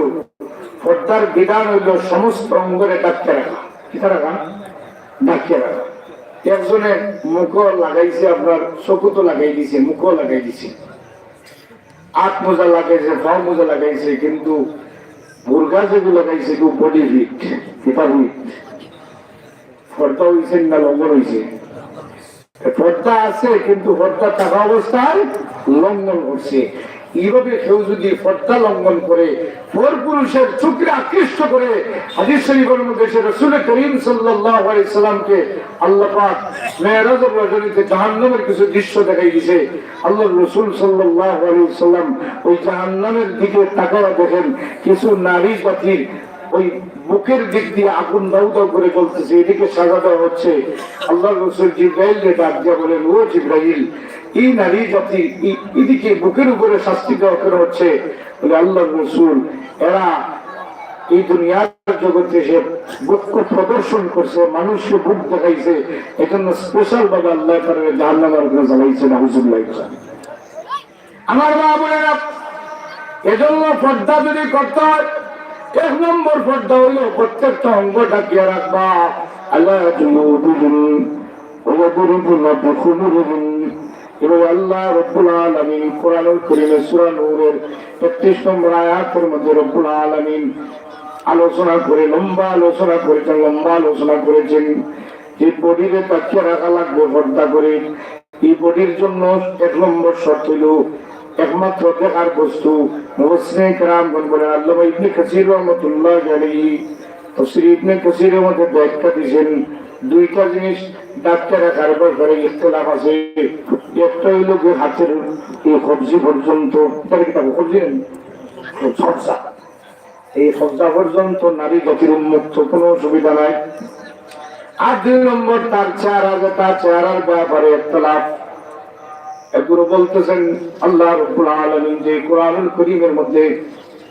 পর্দার বিধান হইল সমস্ত অঙ্গরে ঢাকিয়া রাখা। কিতা রাখা? ঢাকিয়া রাখা। একজনে মুখো লাগাইছে, আপনার চকুতো লাগাই দিছে, মুখো লাগাই দিছে, আত মোজা লাগাইছে, পাও মোজা লাগাইছে, কিন্তু বুরকা যেগু লাগাইছে, এগু বডি ফিট, কিতা ফিট। পর্দা হইছে না লঙ্ঘন হইছে? পর্দা আছে, কিন্তু পর্দা থাকা অবস্থায় লঙ্ঘন করছে। এইভাবে কেউ যদি পর্দা লঙ্ঘন করে, পরপুরুষের চোখরে আকৃষ্ট করে, হাদিস শরীফের মধ্যে সে রসুল করিম সাল্লাল্লাহু আলাইহি সাল্লামকে আল্লাহ পাক মেরাজের রজনীতে জাহান্নামের কিছু দৃশ্য দেখাই দিছে। আল্লাহর রসুল সাল্লাল্লাহু আলাইহি সাল্লাম ওই জাহান্নামের দিকে তাকায় দেখেন, কিছু নারী জাতির ওই বুকের দিক দিয়ে আগুন দাউ দাউ করে জ্বলতেছে, এদিকে সাজা দেওয়া হচ্ছে। আল্লাহর রসুল জিব্রাইলকে ডাক দিয়ে বলেন, ও জিব্রাইল, এই নারী জাতি, এই, এদিকে বুকের উপরে শাস্তি দেওয়া কেন হচ্ছে? বলে, আল্লাহর রসুল, এরা এই দুনিয়ার জগতে সে বক্ষ প্রদর্শন করছে, মানুষকে বুক দেখাইছে, এজন্য স্পেশাল ভাবে আল্লাহ তাআলা জাহান্নামের আগুনে জ্বালাইছে। নাউজুবিল্লাহ। আমার মা বোনেরা, এজন্য পর্দা যদি করতে হয়, এক নম্বর পর্দা হইল প্রত্যেকটা অঙ্গ ঢাকিয়া রাখবা। আলা জুনুবিহিন ওয়া ইয়াদরিবনা বিখুমুরিহিন। এবং আল্লাহ রব্বুল আলামিন কোরআনুল করিমে সূরা নূরের একত্রিশ নম্বর আয়াতের মধ্যে রব্বুল আলামিন আলোচনা করে, লম্বা আলোচনা করেছেন, লম্বা আলোচনা করেছেন যে বডিরে ঢাকিয়া রাখা লাগবে পর্দা করে। এই বডির জন্য এক নম্বর শর্ত হইল একমাত্র দেখার বস্তু। মুফাসসিরিনে কেরামগণ বলেন, আল্লামা ইবনে কাসির রহমতুল্লাহ আলাইহি তাফসীর ইবনে কাসিরের মধ্যে ব্যাখ্যা দিয়েছেন, দুইটা জিনিস ঢাকিয়া রাখার ব্যাপারে ইখতিলাফ আছে। একটা হইল যে হাতের এই কবজি পর্যন্ত, এটা কি তাকে কবজি নেই? কবজা। এই কবজা পর্যন্ত নারী জাতির উন্মুক্ত, কোনো অসুবিধা নাই। আর দুই নম্বর তার চেহারা, যেটা চেহারার ব্যাপারে ইখতিলাফ। এগুলো বলতেছেন আল্লাহ রব্বুল আলামিন যে কোরআনুল করিমের মধ্যে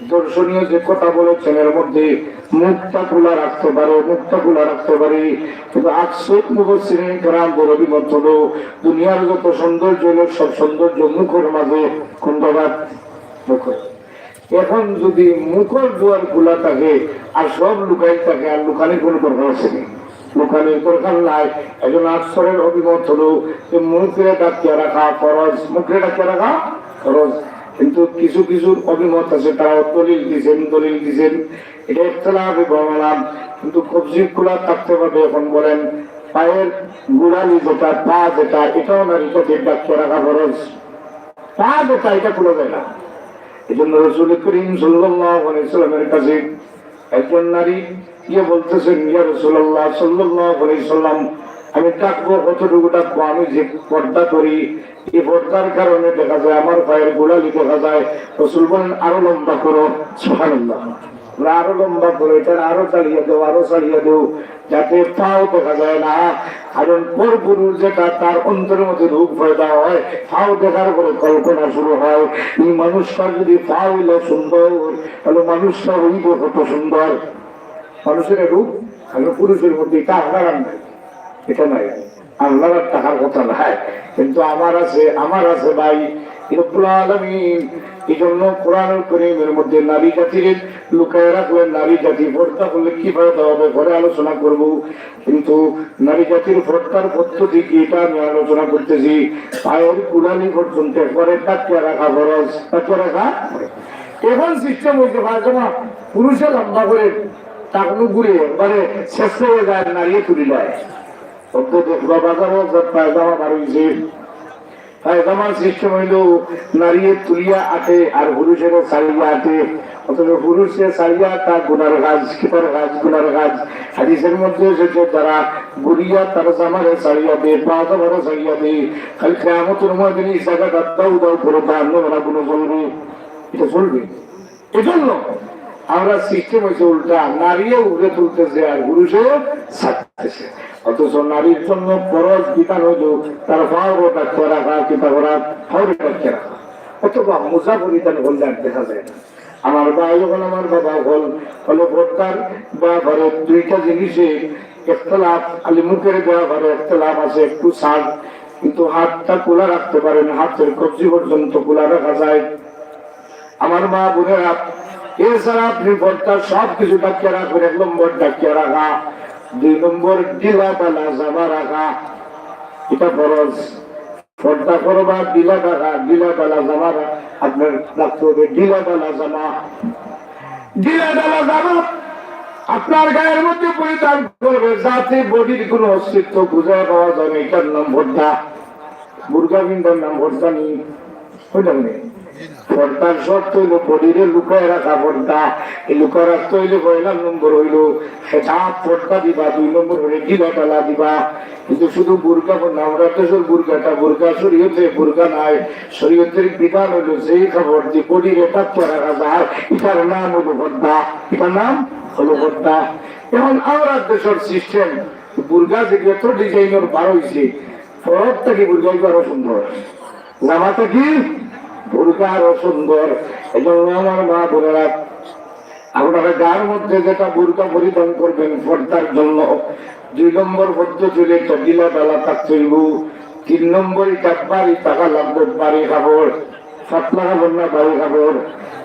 দর্শনীয় যে কথা বলেছেন, এর মধ্যে মুখটা খোলা রাখতে পারে, মুখটা খোলা রাখতে পারে। কিন্তু আকসার মুফাসসিরিনে কেরামদের অভিমত হলো, দুনিয়ার যত সৌন্দর্য হলো, সব সৌন্দর্য মুখের মাঝে। কোন জায়গা? মুখে। এখন যদি মুখর দুয়ার খোলা থাকে আর সব লুকাই থাকে, আর লুকানির কোনো দরকার আছে নি? লুকানির দরকার নাই। একজন আকসারের অভিমত হলো যে মুখরে ঢাকিয়া রাখা ফরজ, মুখরে ঢাকিয়া রাখা ফরজ। কিন্তু কিছু কিছু অভিমত আছে, তারা দলিল দিছেন, দলিল দিছেন, এটা ইখতিলাফি বর্ণনা। কিন্তু কবজি খোলা থাকতে পারবে। এখন বলেন, পায়ের গোড়ালি যেটা, পা যেটা, এটাও নারী জাতির ঢাকিয়া রাখা ফরজ। পা যেটা, এটা খোলা যায় না। এই জন্য রসুল করিম সাল্লাল্লাহু আলাইহি ওয়াসাল্লামের কাছে একজন নারী গিয়ে বলতেছেন, "ইয়া রাসূলুল্লাহ সাল্লাল্লাহু আলাইহি ওয়াসাল্লাম, আমি ডাকবো, কতটুকু ডাকবো? আমি যে পর্দা করি, এই পর্দার কারণে দেখা যায় আমার পায়ের গোড়ালি দেখা যায়।" রসুল বলেন, "আরো লম্বা করো।" সুবহানাল্লাহ। বলে, "আরো লম্বা করো, এটা আরো ছাড়িয়ে দেও, আরো ছাড়িয়ে দেও।" যাতে পাও দেখা যায় না। কারণ পরপুরুষ যেটা, তার অন্তরের মধ্যে রূপ পয়দা হয়, পাও দেখার পরে কল্পনা শুরু হয়, এই মানুষটার যদি পা হইলে সুন্দর, তাহলে মানুষটা হইব কত সুন্দর। মানুষের রূপ, কারণ পুরুষের মধ্যে এটা আপনার আর নাই, এটা নাই, আপনার আর থাকার কথা নাই, কিন্তু আমার আছে, আমার আছে ভাই। রব্বুল আলামিন এই জন্য কোরআনুল করিমের মধ্যে নারী জাতির লুকায় রাখলেন, নারী জাতি পর্দা করলে কি ফায়দা হবে, পরে আলোচনা করব। কিন্তু নারী জাতির পর্দার পদ্ধতি কি, এটা আমি আলোচনা করতেছি। পায়ের কুলানি পর্যন্ত একবারে ঢাকিয়া রাখা ফরজ, ঢাকিয়া রাখা। এখন সিস্টেম হয়েছে, পায়জামা পুরুষে লম্বা করে টাকনু ঘুরে একবারে শেষ হয়ে যায়, নাড়িয়ে তুলি যায়। অত দেখবা বাজারো যে পায়জামা বার হইছে, পায়জামার সিস্টেম হইল নাড়িয়ে তুলিয়া আটে আর পুরুষেরও ছাড়িয়া আটে। অথচ পুরুষে ছাড়িয়া তার গুনার কাজ, কিতার কাজ, গুনার কাজ। হাদিসের মধ্যে এসেছে, যারা ঘুরিয়া তার জামারে ছাড়িয়া দে, পায়জামারে ছাড়িয়া দে, কাল কিয়ামতের ময়দানে এই জায়গাটা দাউ দাউ করে জাহান্নামে আগুনে জ্বলবে। এটা চলবে। এজন্য আমরা সিস্টেম হয়েছে উল্টা, নারীও উপরে তুলতেছে আর পুরুষে ছাড়তেছে। অথচ নারীর জন্য ফরজ বিধান হইল তার পাওরে ঢাকিয়া রাখা, কিতা করা, পাওরে ঢাকিয়া রাখা, অথবা মোজা পরিধান করলে আর দেখা যায় না। আমার ভাই অকল, আমার বাবা অকল, ফলে পর্দার ব্যাপারে দুইটা জিনিসে ইখতিলাফ, খালি মুখের ব্যাপারে ইখতিলাফ আছে, একটু ছাড়, কিন্তু হাতটা খোলা রাখতে পারেন, হাতের কবজি পর্যন্ত খোলা রাখা যায়। আমার মা বোনেরা, এছাড়া আপনি পর্দা সব কিছু ঢাকিয়া রাখবেন। এক নম্বর ঢাকিয়া রাখা, দুই নম্বর ঢিলা ঢালা জামা রাখা, এটা ফরজ। পর্দা করবা, ঢিলা ঢালা, ঢিলা ঢালা জামা রা-, আপনার রাখতে হবে, ঢিলা ঢালা জামা। ঢিলা ঢালা জামা আপনার গায়ের মধ্যে পরিধান করবে, যাতে বডির কোনো অস্তিত্ব বুঝা পাওয়া যায় না, এটার নাম পর্দা। বুরকা পিন্ধার নাম পর্দা নি, বুঝলেন নি? পর্দার শর্ত হইল বডিরে লুকায় রাখা পর্দা। এই লুকায় রাখতে হইলে পয়লা নম্বর হইল হেজাব পর্দা দিবা, দুই নম্বর হইলে ঢিলা ঢালা দিবা। কিন্তু শুধু বুরকা পর্দা, আমরা দেশের বুরকাটা বুরকা, শরীয়তে বুরকা নাই। শরীয়তের বিধান হইল যেই কাপড় দিয়ে বডিরে ঢাকিয়া রাখা যায়, এটার নাম হইল পর্দা, এটার নাম হইল পর্দা। এখন আমরা দেশের সিস্টেম, বুরকা যে এত ডিজাইনের বার হইছে, ফরজ থাকি বুরকা আরো সুন্দর, জামা থাকি বুরকা আরো সুন্দর। এই জন্য আমার মা বোনেরা, আপনারা গার মধ্যে যেটা বুরকা পরিধান করবেন পর্দার জন্য, দুই নম্বর পদ্ধতি হইলে এটা ঢিলা ঢালা থাকতে হইব। তিন নম্বর, এটা ভারী থাকা লাগবে, ভারী কাপড়। পাতলা কাপড় না ভারী কাপড়?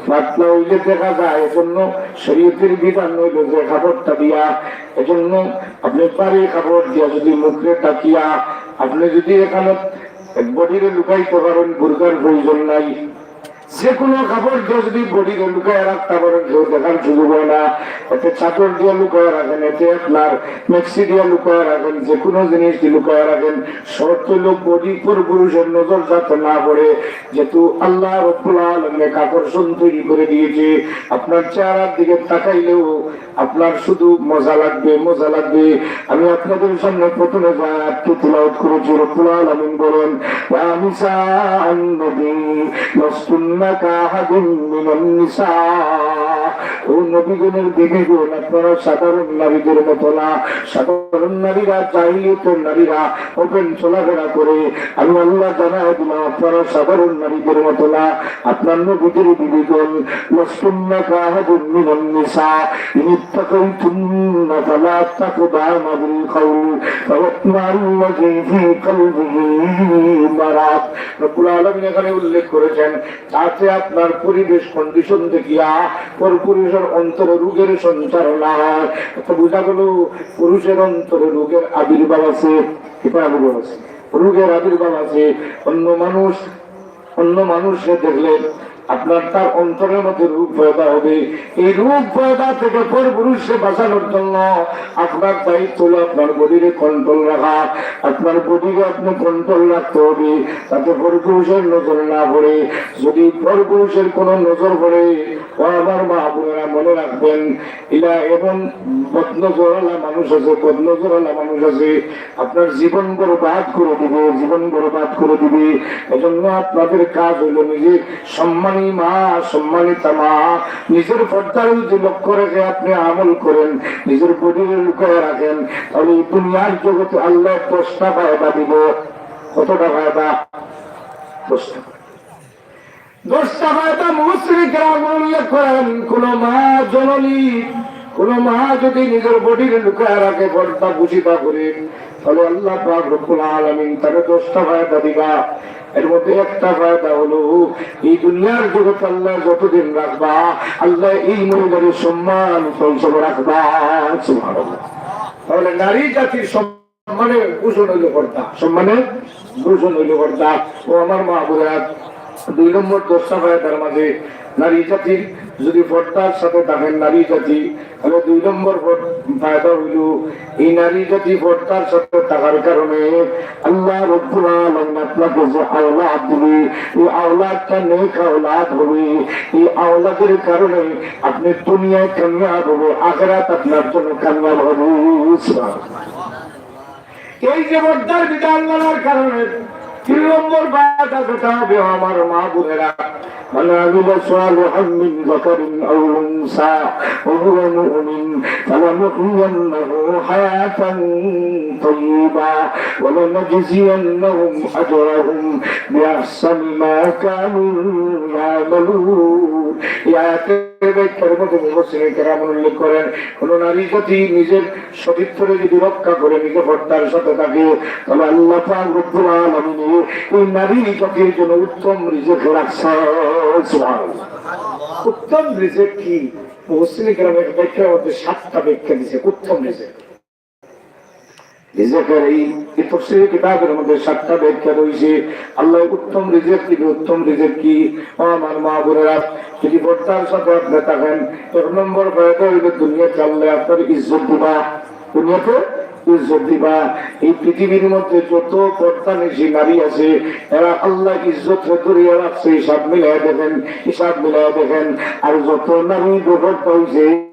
পাতলা হইলে দেখা যায়, এজন্য শরীয়তের বিধান হইল যে কাপড়টা দিয়া, এজন্য আপনি ভারী কাপড় দিয়া যদি মুখরে ঢাকিয়া, আপনি যদি এখানে বডিরে লুকাইতে পারেন, বুরকার প্রয়োজন নাই। যে কোনো কাপড় দিয়ে যদি বডিরে লুকায় রাখতে পারেন, কেউ দেখার সুযোগ হয় না। এতে চাদর দিয়ে লুকায় রাখেন, এতে আপনার মেক্সি দিয়ে লুকায় রাখেন, যে কোনো জিনিস দিয়ে লুকায় রাখেন। শর্ত হইল বডি পর পুরুষের নজর যাতে না পড়ে, যেহেতু আল্লাহ রব্বুল আলামিন এক আকর্ষণ তৈরি করে দিয়েছে। আপনার চেহারার দিকে তাকাইলেও আপনার শুধু মজা লাগবে, মজা লাগবে। আমি আপনাদের সামনে প্রথমে যে আয়াতটি তিলাওয়াত করেছি, রব্বুল আলামিন বলেন, "ইয়া নিসা আন-নবী, লাস্তুন্না কাহাদুম মিনান নিসা। ও নবীগণের বিবিগণ, আপনারা সাধারণ নারীদের মতো না। সাধারণ নারীরা, জাহিলিয়তের নারীরা, ওপেন চলাফেরা করে। আমি আল্লাহ জানাই দিলাম, আপনারা সাধারণ নারীদের মতো না। আপনার নবীদের বিবিগণ, লাস্তুন্না কাহাদুম মিনান নিসা, ইন ইত্তাকাইতুন্না ফালা তাখদানা বিল কাউল ফায়াতমাআল্লাযী ফী কলবিহি মারাদ। রব্বুল আলামিন এখানে উল্লেখ করেছেন, যাতে আপনার পরিবেশ কন্ডিশন দেখিয়া পরপুরুষের অন্তরে রোগের সঞ্চার না হয়। তো বুঝা গেল, পুরুষের অন্তরে রোগের আবির্ভাব আছে। কি আবির্ভাব আছে? রোগের আবির্ভাব আছে। অন্য মানুষ, অন্য মানুষকে দেখলে আপনার, তার অন্তরের মধ্যে রোগ পয়দা হবে। এই রোগ পয়দা থেকে পরপুরুষকে বাঁচানোর জন্য আপনার দায়িত্ব হলো আপনার বডিরে কন্ট্রোল রাখা। আপনার বডিরে আপনি কন্ট্রোল রাখতে হবে, তাতে পরপুরুষের নজর না পড়ে। যদি পরপুরুষের কোনো নজর পড়ে, ও আমার মা বোনেরা, মনে রাখবেন, ইলা এমন বদনজরওয়ালা মানুষ আছে, বদনজরওয়ালা মানুষ আছে, আপনার জীবন বরবাদ করে দিবে, জীবন বরবাদ করে দিবে। এজন্য আপনাদের কাজ হইল, নিজের সম্মানী মা, সম্মানিতা মা, নিজের পর্দার যদি লক্ষ্য রেখে আপনি আমল করেন, নিজের বডিরে লুকায় রাখেন, তাহলে এই দুনিয়ার জগতে আল্লাহ দশটা ফায়দা দিব। কতটা ফায়দা? দশটা। দশটা ফায়দা মুফাসসিরিন কেরাম উল্লেখ করেন। কোন মা জননী, কোন মা যদি নিজের বডিরে লুকায় রাখে, পর্দা পুশিদা করে, তাহলে আল্লাহ পাক রব্বুল আলামিন তারে দশটা ফায়দা দিবা। এর মধ্যে একটা ফায়দা হলো, এই দুনিয়ার জগতে আল্লাহ যতদিন রাখবা, আল্লাহ এই মহিলার সম্মান সবসময় রাখবা। সুবহানাল্লাহ। তাহলে নারী জাতির সম্মানের ভূষণ হইল পর্দা, সম্মানের ভূষণ হইল পর্দা। ও আমার মা বোনেরা, দুই নম্বর দশটা ফায়দার মাঝে নারী জাতির যদি পর্দার সাথে থাকেন নারী জাতি, তাহলে দুই নম্বর পর-, ফায়দা হইল, এই নারী জাতি পর্দার সাথে থাকার কারণে আল্লাহ রব্বুল আলামিন আপনাকে যে আওলাদ দিবে, এই আওলাদটা নেক আওলাদ হবে। এই আওলাদের কারণে আপনি দুনিয়ায় কামিয়াব হবে, আখিরাত আপনার জন্য কামিয়াব হবে। এই যে পর্দার বিধান মানার কারণে তিন নম্বর ফায়দা যেটা হবে, আমার মা বোনেরা, من عمل صالحا من ذكر أو أنثى وهو مؤمن فلنحيينه حياة طيبة ولنجزينهم أجرهم بأحسن ما كانوا يعملون। এই আয়াতের ব্যাখ্যার মধ্যে মুফাসসিরিন কেরাম উল্লেখ করেন, কোন নারী যদি নিজের সতীত্বরে যদি রক্ষা করে, নিজে পর্দার সাথে থাকে, তাহলে আল্লাহ পাক রব্বুল আলামিন এই নারী জাতির জন্য উত্তম রিজিক রাখছে। সুবহানাল্লাহ। উত্তম রিজিক কি? মুফাসসিরিন কেরাম এক ব্যাখ্যার মধ্যে সাতটা ব্যাখ্যা দিছে উত্তম রিজিক। রিজিকের এই, এই তফসিরে কিতাবের মধ্যে সাতটা ব্যাখ্যা রয়েছে। আল্লাহ উত্তম রিজিক কি, উত্তম রিজিক কি? ও আমার মা বোনেরা, যদি পর্দার সাথে আপনি থাকেন, এক নম্বর ফায়দা হইল দুনিয়াতে আল্লাহ আপনার ইজ্জত দিবা, দুনিয়াতে ইজ্জত দিবা। এই পৃথিবীর মধ্যে যত পর্দানিশী নারী আছে, এরা আল্লাহ ইজ্জত ধরিয়া রাখছে, হিসাব মিলাই দেখেন, হিসাব মিলাই দেখেন। আর যত নারী বেপর্দা হইছে,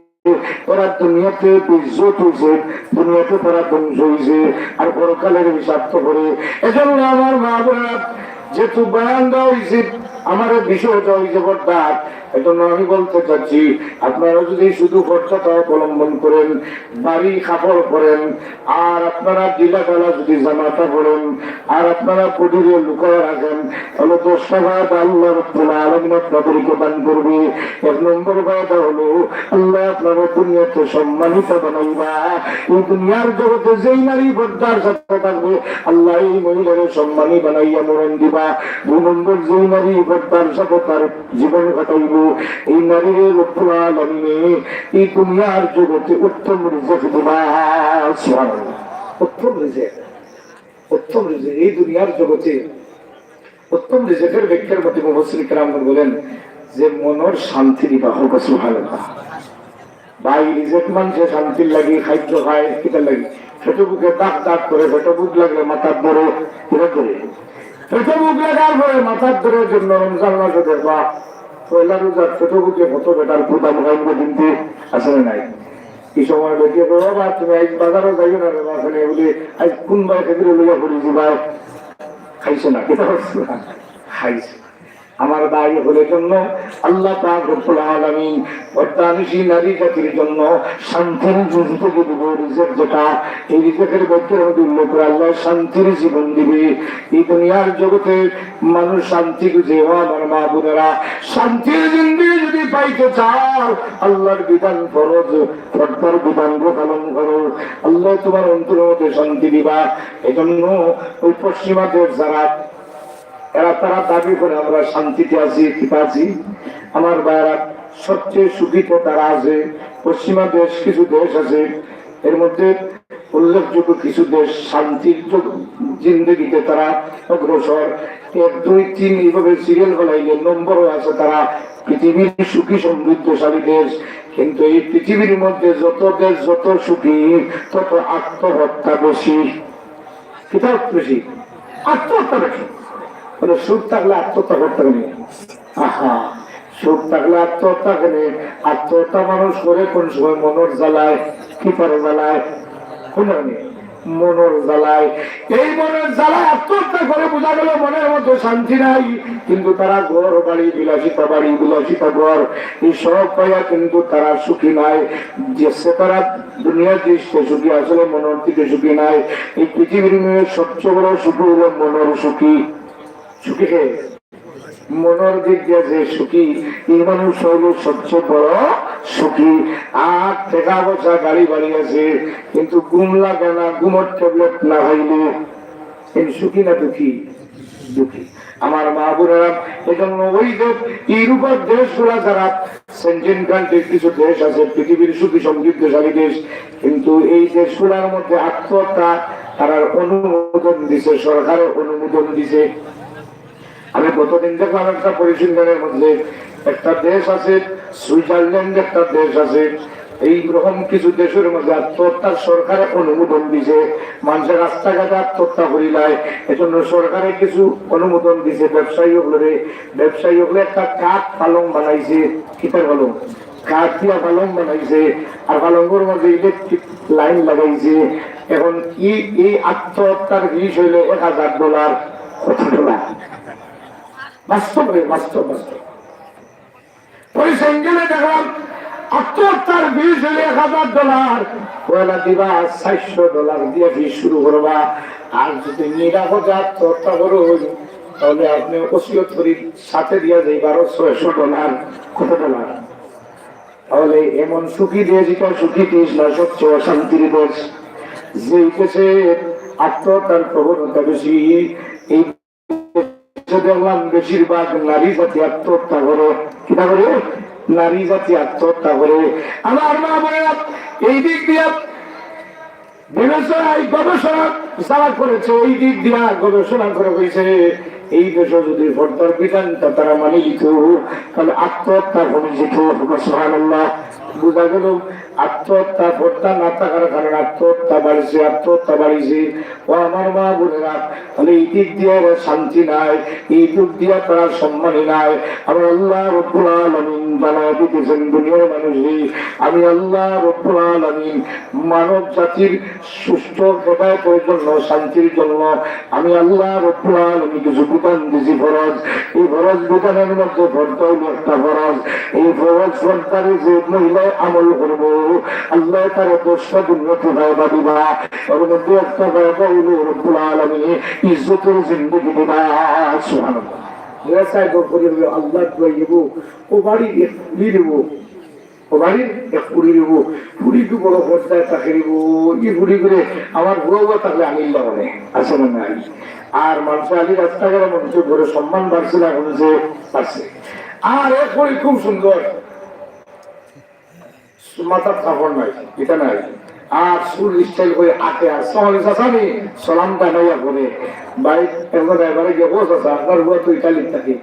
এরা দুনিয়াতে বেইজ্জত হইছে, দুনিয়াতে তারা ধ্বংস হইছে, আর পরকালের হিসাব তো করে। এজন্য আমার মা বোনেরা, যেহেতু বয়ান দেওয়া হইছে, আমার বিষয়টা হইছে পর্দা, এজন্য আমি বলতে চাচ্ছি, আপনারা যদি শুধু পর্দাটা অবলম্বন করেন, ভারী কাপড় পরেন, আর আপনারা ঢিলা ঢালা যদি জামাটা পরেন, আর আপনারা বডিরে লুকায় রাখেন, তাহলে দশটা ফায়দা আল্লাহ রব্বুল আলামিন আপনাদেরকে দান করবে। এক নম্বর ফায়দা হলো, আল্লাহ আপনারা দুনিয়াতে সম্মানিত বানাইবা। এই দুনিয়ার জগতে যেই নারী পর্দার সাথে থাকবে, আল্লাহ এই মহিলারে সম্মানী বানাইয়া মরণ দিবা। দুই নম্বর, যেই নারী পর্দার সাথে তার জীবন কাটাইব, এই নারীরে রব্বুল আলামিনে এই দুনিয়ার জগতে উত্তম রিজিক দিবা। সুবহানাল্লাহ। উত্তম রিজিক, উত্তম রিজিক। এই দুনিয়ার জগতে উত্তম রিজিকের ব্যাখ্যার মধ্যে মুফাসসির কেরামগণ বলেন যে মনর শান্তি দিবা। হোক সুবহানাল্লাহ। ভাই, রিজিক মানষে শান্তির লাগি খাদ্য খায়, কিতার লাগি? পেটো ভুকে দাগ দাগ করে, পেটো ভুক লাগলে মাথাত ধরে, কিতার ধরে? পেটো ভুক লাগার পরে মাথাত ধরে জন্য রমজান মাসে দেখবা, পয়লা রোজার পেটো ভুকে কত বেটার ক্ষুধা মহাইন্দ্র দিনতে আছে না নাই? এই সময় বেটিয়ে কয়, "বাবা, তুমি আজ বাজারও যাইও না রে বাবা, এখানে বলে, আজ কোন ভাই খেতে লইয়া পড়ি দিবায়?" খাইছে না, কিতা করছে না? খাইছে। আমার ভাই অকলর জন্য আল্লাহ পাক রব্বুল আলামিন পর্দানিশী নারী জাতির জন্য শান্তির জিন্দেগি দিবা। রিজিক যেটা, এই রিজিকের ব্যাপারে উল্লেখ করে আল্লাহ শান্তির জীবন দিবা। এই দুনিয়ার জগতে মানুষ শান্তি খুঁজে। ও আমার মা বোনেরা, শান্তির জিন্দেগি যদি পাইতে চাও, আল্লাহর বিধান ফরজ, পর্দার বিধান পালন করো, আল্লাহ তোমার অন্তরের মধ্যে শান্তি দিবা। এজন্য ওই পশ্চিমা দেশ যারা এরা, তারা দাবি করে আমরা শান্তিতে আছি, ঠিক আছি। আমার ভাইরা, সবচেয়ে সুখী তো তারা আছে। পশ্চিমা দেশ, কিছু দেশ আছে, এর মধ্যে উল্লেখযোগ্য কিছু দেশ শান্তির জ-, জিন্দেগিতে তারা অগ্রসর। এক, দুই, তিন এইভাবে সিরিয়াল বানাইলে নম্বরও আছে, তারা পৃথিবীর সুখী সমৃদ্ধশালী দেশ। কিন্তু এই পৃথিবীর মধ্যে যত দেশ যত সুখী, তত আত্মহত্যা বেশি। কিতা বেশি? আত্মহত্যা বেশি। মানে, সুখ থাকলে আত্মহত্যা করতে হবে। আহা, সুখ থাকলে আত্মহত্যা কেনে? আত্মহত্যা মানুষ করে কোন সময়? মনর জ্বালায়। কিতার জ্বালায়? কোন কারণে? মনর জ্বালায়। এই মনর জ্বালায় আত্মহত্যা করে, বোঝা গেল মনের মধ্যে শান্তি নাই, কিন্তু তারা ঘর বাড়ি, বিলাসিতা বাড়ি, বিলাসিতা ঘর, এই সব পাইয়া কিন্তু তারা সুখী নাই। যে সে তারা দুনিয়ার দৃষ্টিতে সুখী, আসলে মনর দিকে সুখী নাই। এই পৃথিবীর মধ্যে সবচেয়ে বড় সুখী হলো মনর সুখী। সুখী কে? মনর দিক দিয়া যে সুখী, এই মানুষ হইল সবচেয়ে বড় সুখী। আর টাকা পয়সা, গাড়ি বাড়ি আছে, কিন্তু ঘুম লাগে না, ঘুমর ট্যাবলেট না খাইলে। এই সুখী না দুঃখী? দুঃখী। আমার মা বোনেরা, এজন্য ওই যে ইউরোপের দেশগুলা যারা, সেনজেন কান্ট্রির কিছু দেশ আছে, পৃথিবীর সুখী সমৃদ্ধশালী দেশ, কিন্তু এই দেশগুলার মধ্যে আত্মহত্যা তারা অনুমোদন দিছে, সরকারে অনুমোদন দিছে। আমি গতদিন দেখলাম একটা পরিসংখ্যানের মধ্যে একটা দেশ আছে, সুইজারল্যান্ড একটা দেশ আছে, এই রকম কিছু দেশের মধ্যে আত্মহত্যার সরকারে অনুমোদন দিছে। মানুষের রাস্তাঘাটে আত্মহত্যা করিলায়, এজন্য সরকারে কিছু অনুমোদন দিছে। ব্যবসায়ী হকলরে, ব্যবসায়ী হকলে একটা কাঠ পালং বানাইছে, কিতার পালং? কাঠ দিয়া পালং বানাইছে, আর পালঙ্গর মধ্যে ইলেকট্রিক লাইন লাগাইছে। এখন ই, এই আত্মহত্যার বিষ হইল এক হাজার ডলার। কত ডলার? বাস্তব রে, বাস্তব, বাস্তব। পরে সেনজেনে দেখলাম, আত্মহত্যার বিষ হইল এক হাজার ডলার। পয়লা দিবা চারশো ডলার দিয়া বিষ শুরু করবা। আর যদি নিরাপদে আত্মহত্যা করো, তাহলে আপনি ওসিয়ত করি সাথে দিয়া যাইবা আরো ছয়শো ডলার। কত ডলার? তাহলে এমন সুখী দেশ, এটা সুখী দেশ না, সবচেয়ে অশান্তির দেশ। যে দেশে আত্মহত্যার প্রবণতা বেশি, এই দেশে দেখলাম বেশিরভাগ নারী জাতি আত্মহত্যা করে। কিতা করে? নারী জাতি আত্মহত্যা করে। আমার মা বোনেরা, এই দিক দিয়া বিবেচনায় গবেষণা যারা করেছে, এই দিক দিয়া গবেষণা করে হয়েছে, এই দেশে যদি পর্দার বিধানটা তারা মানি নিত, তাহলে আত্মহত্যা কমে যেত। সুবহানাল্লাহ। বুঝা গেল, আত্মহত্যা, পর্দা না থাকার কারণে আত্মহত্যা বাড়ছে, আত্মহত্যা বাড়ছে। ও আমার মা বোনেরা, তাহলে এই দিক দিয়া এরা শান্তি নাই, এই দিক দিয়া তারা সম্মানী নাই। আমার আল্লাহ রব্বুল আলামিন বানায় দিতেছেন দুনিয়ার মানুষরে। আমি আল্লাহ রব্বুল আলামিন মানব জাতির সুস্থ হেদায়েতের জন্য, শান্তির জন্য আমি আল্লাহ রব্বুল আলামিন কিছু বিধান দিছি ফরজ। এই ফরজ বিধানের মধ্যে পর্দা হইল একটা ফরজ। এই ফরজ পর্দারে যে মহিলায় আমল করবো, আল্লাহ তারে দশটা দুনিয়াতে ফায়দা দিবা। এর মধ্যে একটা ফায়দা হইল রব্বুল আলামিন ইজ্জতের জিন্দেগি দিবা। সুবহানাল্লাহ। এরা চাইব করি হইল আল্লাহ দোয়া দিব, ও বাড়ি দিব। ও বাড়ির এক ফুড়ি দিব, ফুড়ি তো বড় পর্দায় থাকে দিব, ই ফুড়ি করে আমার বউ বা থাকলে আনিল্লা মানে আছে না নাই? আর মানুষ আলী রাস্তাঘাটে মানুষের ঘরে সম্মান বাড়ছে না কমছে? বাড়ছে। আর এক ফুড়ি খুব সুন্দর, মাথার কাপড় নাই, এটা নাই, আর চুল স্টাইল করে আটে, আর সালাম চাচানি সালাম জানাইয়া করে, বাইক একবার ড্রাইভারে গিয়ে, "ও চাচা, আপনার বউ তো ইটালির থাকে।"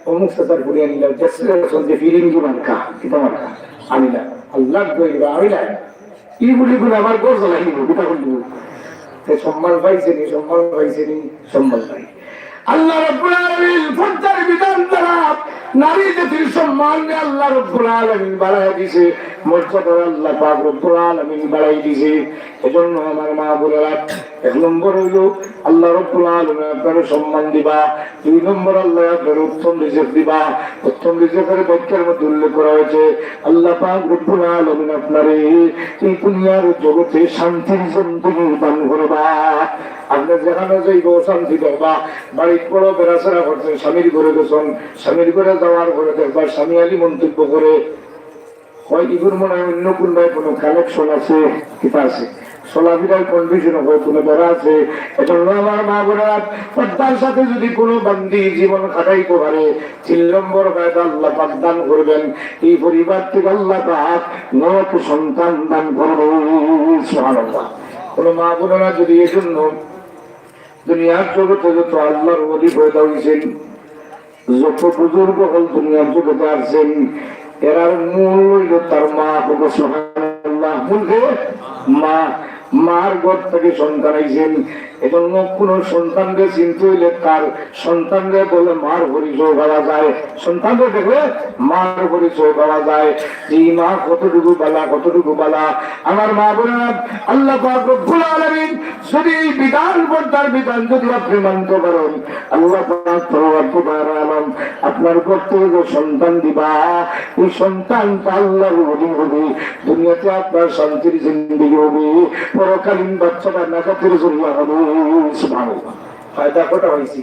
অমুক চাচার ফুড়ি আনিলা, দেখছে এখন যে ফিরিঙ্গি মার্কা, কিতা মার্কা? আনিলা। আল্লাহ দোয়া দিবা, আমি নাই। ই বুলি করে আমার ঘর জ্বালাই দিব, কিতা করলি? তাই সম্মান পাইছেনি, সম্মান পাইছেনি, সম্মান নাই। আল্লাহ রব্বুল আলামিন পর্দার বিধান দ্বারা নারী জাতির সম্মান আল্লাহ রব্বুল আলামিন বাড়াই দিছে, মর্যাদা আল্লাহ পাক রব্বুল আলামিন বাড়াই দিছে। এজন্য আমার মা বোনেরা, এক নম্বর অইলো আল্লাহ রব্বুল আলামিন আপনারে সম্মান দিবা, দুই নম্বর আল্লায় আপনারে উত্তম রিজিক দিবা। উত্তম রিজিকর ব্যাখ্যার মধ্যে উল্লেখ করা হয়েছে, আল্লাহ পাক রব্বুল আলামিন আপনারে এই দুনিয়ার জগতে শান্তির জিন্দেগি দান করবা। আপনে যেখানো যাইবা অশান্তি দেখবা, বাড়িত বড় বেড়াছেড়া করছেন, স্বামীর ঘরে গেছেন, স্বামীর ঘরে যাওয়ার পরে দেখবা স্বামী আলী মন্তব্য করে, হয় ইগুর মনে হয় অন্য কোনোবায় কোনো connection আছে, কিতা আছে, চলাফিরার condition হয় কোনো বেড়া আছে। এজন্য আমার মা বোনেরা, পর্দার সাথে যদি কোনো বান্দি জীবন কাটাইতে পারে, তিন নম্বর ফায়দা আল্লাহ পাক দান করবেন, এই পরিবার থেকে আল্লাহ পাক নেক সন্তান দান করবেন। সুবহানাল্লাহ। কোনো মা বোনেরা যদি এই জন্য দুনিয়ার জগতে যত আল্লাহর ওলি পয়দা হইছেন, যত বুজুর্গ অকল দুনিয়ার জগতে আছেন, এরার মূল অইলো তার মা। বলো সুবহানাল্লাহ। মূল কে? মা। মার গর্ভ থেকে সন্তান আইছেন। এজন্য কোনো সন্তানরে চিনতে হইলে তার সন্তানরে বলে মার পরিচয় পাওয়া যায়, সন্তানরে দেখলে মার পরিচয় পাওয়া যায়। যে মা কতটুকু বালা, কতটুকু বালা। আমার মা বোনেরা, আল্লাহ পাক রব্বুল আলামিন যদি এই বিধান, পর্দার বিধান যদি আপনি মানতে পারেন, আল্লাহ পাক রব্বুল আলামিন আপনার গর্ভ থেকে যে সন্তান দিবা, এই সন্তানটা আল্লাহর ওলি হবে, দুনিয়াতে আপনার শান্তির জিন্দেগি হবে, পরকালীন বাচ্চাটা নাজাতের জরিয়া হবে। সুবহানাল্লাহ। ফায়দা কটা হইছে?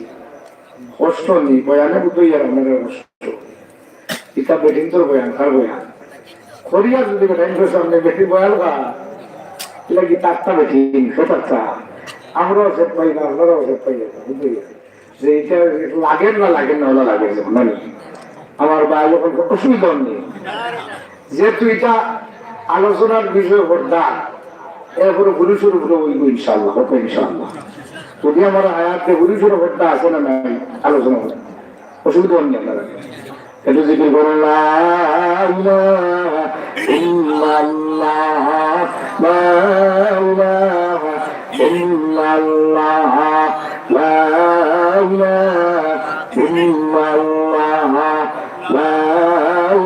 কষ্ট নেই, বয়ানে বুঝতে ইয়ার আপনাদের কষ্ট। ইটা বেটিন্তর বয়ান, কার বয়ান? করিয়া যদি বেটাইন্তর সামনে বেটি বয়ান বা, এটা কি তাত্তা বেটিন, সে তাত্তা। আমরাও সে পাই না, আপনারাও সে পাই না, বুঝলি? যে এটা লাগের না, লাগের না, ওলা লাগের না, মানে, আমার ভাই যখন অসুবিধা নেই। যেহেতু এটা আলোচনার বিষয় পর্দা, এরপরে পুরুষের উপরে হইব ইনশাআল্লাহ, হবে ইনশাআল্লাহ। যদি আমার আয়াতে পুরুষের পর্দা আছে না নাই, আলোচনা হবে, অসুবিধা নেই আপনারা। একটু জিকির করুন, লা ইলাহা ইল্লাল্লাহ, লা ইলাহা ইল্লাল্লাহ, লা ইলাহা ইল্লাল্লাহ, লা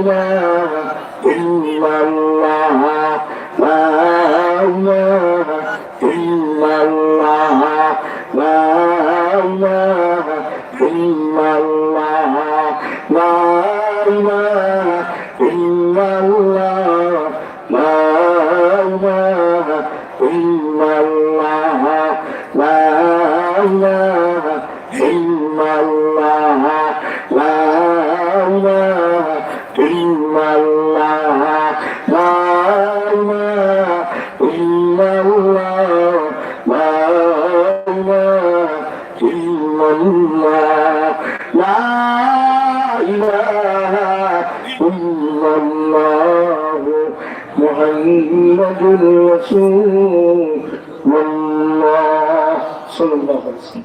ইলাহা ইল্লাল্লাহ, লা ইলাহা ইল্লাল্লাহ, লা ইলাহা ইল্লাল্লাহ, লা ইলাহা ইল্লাল্লাহ, লা ইলাহা ইল্লাল্লাহ, লা ইলাহা ইল্লাল্লাহ, লা ইলাহা ইল্লাল্লাহ, লা ইলাহা ইল্লাল্লাহ, লা ইলাহা ইল্লাল্লাহ, লা ইলাহা ইল্লাল্লাহু মুহাম্মাদুর রাসূলুল্লাহ সাল্লাল্লাহু আলাইহি ওয়াসাল্লাম।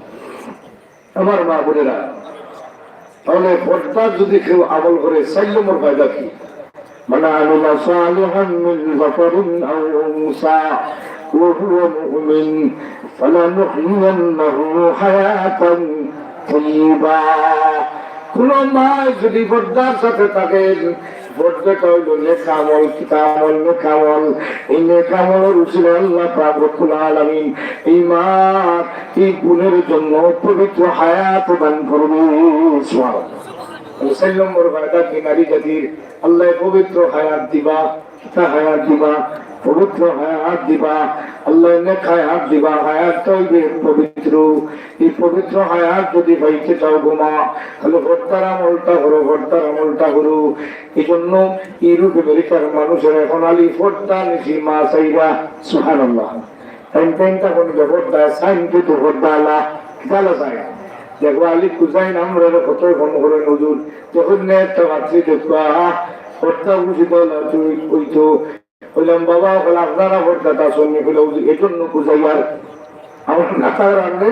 আমার মা বোনেরা, তাহলে পর্দা যদি কেউ আমল করে, চার নম্বর ফায়দা কি? من عمل صالحا من ذكر أو أنثى وهو مؤمن فلنحيينه حياة طيبة। কোনো মা যদি পর্দার সাথে থাকেন, পর্দাটা হইল নেক আমল, কিতা আমল, নেক আমল। এই নেক আমলের উসিলায় আল্লাহ পাক রব্বুল আলামিন এই মা, এই বোনের জন্য পবিত্র হায়াত দান করবে। সুবহানাল্লাহ। তাহলে চার নম্বর ফায়দা কি? নারী জাতির আল্লাহ পবিত্র হায়াত দিবা। কিতা হায়াত দিবা? পবিত্র হায়াত দিবা। আল্লাহ নেক হায়াত দিবা। হায়াত হইবে পবিত্র। এই পবিত্র হায়াত যদি পাইতে চাও গো মা, তাহলে পর্দার আমলটা করো, পর্দার আমলটা করো। এই জন্য ইউরোপ আমেরিকার মানুষেরা এখন আলি পর্দা নিশি মা চাইরা। সুবহানাল্লাহ। টাইম টাইম তখন বেপর্দা, সাইন কিন্তু পর্দা আলা, কিতা আলা চাই। দেখো আলি কুজাইন আমরা কত ফোন করে নজর, যখন নেট তো বাচ্চি দেখো, আহ, পর্দা বুঝি তো না, তুই ওই তো কইলাম, "বাবা, বলে আপনারা পর্দাটা শুননি?" কইলে, "ওই যে এজন্য বুঝাইয়ার, আমরা না তার আগে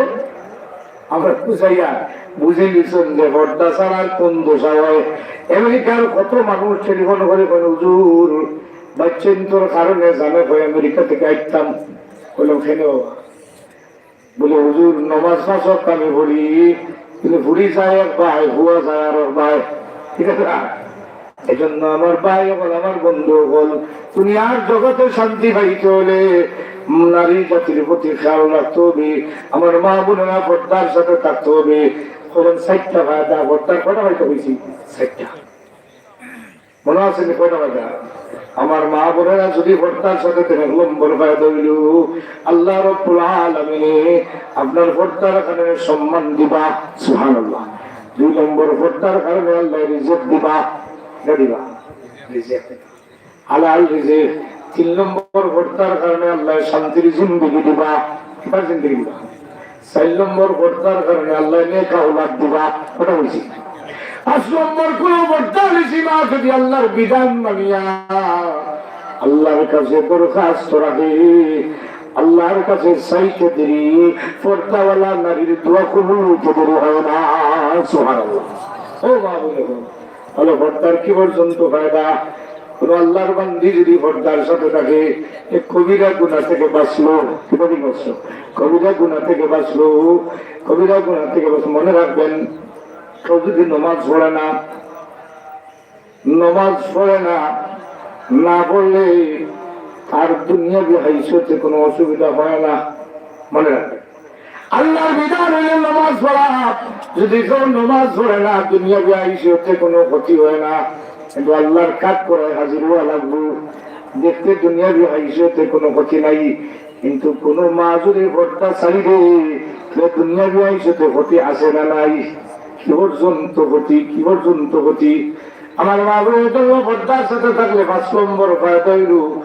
আমরা বুঝাইয়া বুঝে নিছেন যে পর্দা ছাড়া কোন দশা হয়।" আমেরিকার কত মানুষ টেলিফোন করে কয়, "হুজুর, বাচ্চাইন্তর কারণে জানে কয় আমেরিকা থেকে আইতাম।" কইলাম, "কেন বাবা?" বলে, "হুজুর, নমাজ পাঁচ ওয়াক্ত আমি পড়ি, কিন্তু ফুড়ি যায় এক বায়, ফুয়া যায় আর এক বায়।" ঠিক আছে না? এজন্য আমার ভাই অকল, আমার বন্ধু অকল, দুনিয়ার জগতে শান্তি পাইতে অইলে নারী জাতির প্রতি খেয়াল রাখতে অইবে। আমার মা বোনেরা পর্দার সাথে থাকতে অইবে। কইলাম চাইরটা ফায়দা, পর্দার কয়টা ফায়দা কইছি? চাইরটা। মনো আছে নি কয়টা ফায়দা? আমার মা বোনেরা যুদি পর্দার সাথে থাকইন, এক নম্বর ফায়দা অইলো আল্লাহ রাব্বুল আলামিনে আপনার পর্দার কারণে সম্মান দিবা, সুবহানাল্লাহ। দুই নম্বর, পর্দার কারণে আল্লায় রিজিক দিবা, কিতা দিবা? রিজিক। হালাল রিজিক। তিন নম্বর, পর্দার কারণে আল্লায় শান্তির জিন্দেগি দিবা। কিতার জিন্দেগি দিবা? চাইর নম্বর, পর্দার কারণে আল্লায় নেক আওলাদ দিবা। কয়টা কইছি? পাঁচ নম্বর, কুনু পর্দানিশি মা যুদি আল্লাহর বিধান মানিয়া আল্লাহর কাছে দরখাস্ত রাখে, আল্লাহর কাছে চাইতে দেরি, পর্দাওয়ালা নারীর দোয়া কবুল অইতে দেরি হয় না। সুবহানাল্লাহ। ও মা বোনেরা, তাইলে পর্দার কি পর্যন্ত ফায়দা? কুনু আল্লাহর বান্দি যুদি পর্দার সাথে থাকে, এ কবিরা গুনাহ থেকে বাঁচলো। কিতা বাঁচলো? কবিরা গুনাহ থেকে বাঁচলো। কবিরা গুনাহ থেকে বাঁচলো। মনে রাখবেন, কেউ যুদি নমাজ পড়ে না, নমাজ পড়ে না, না পড়লে তার দুনিয়াবি হাইসিয়তে কুনু অসুবিধা হয় না। মনে রাখবেন, আল্লাহর বিধান অইলো নমাজ পড়া। যুদি কেউ নমাজ পড়ে না, দুনিয়াবি হাইসিয়তে কুনু ক্ষতি হয় না, কিন্তু আল্লাহর কাঠগড়ায় হাজির অওয়া লাগবো। দেখতে দুনিয়াবি হাইসিয়তে কুনু ক্ষতি নাই, কিন্তু কুনু মা যুদি পর্দা ছাড়ি দেয়, তাইলে দুনিয়াবি হাইসিয়তে ক্ষতি আছে না নাই? কি পর্যন্ত ক্ষতি, কি পর্যন্ত ক্ষতি। আমার মা বোন, এজন্য পর্দার সাথে থাকলে পাঁচ নম্বর ফায়দা অইলো,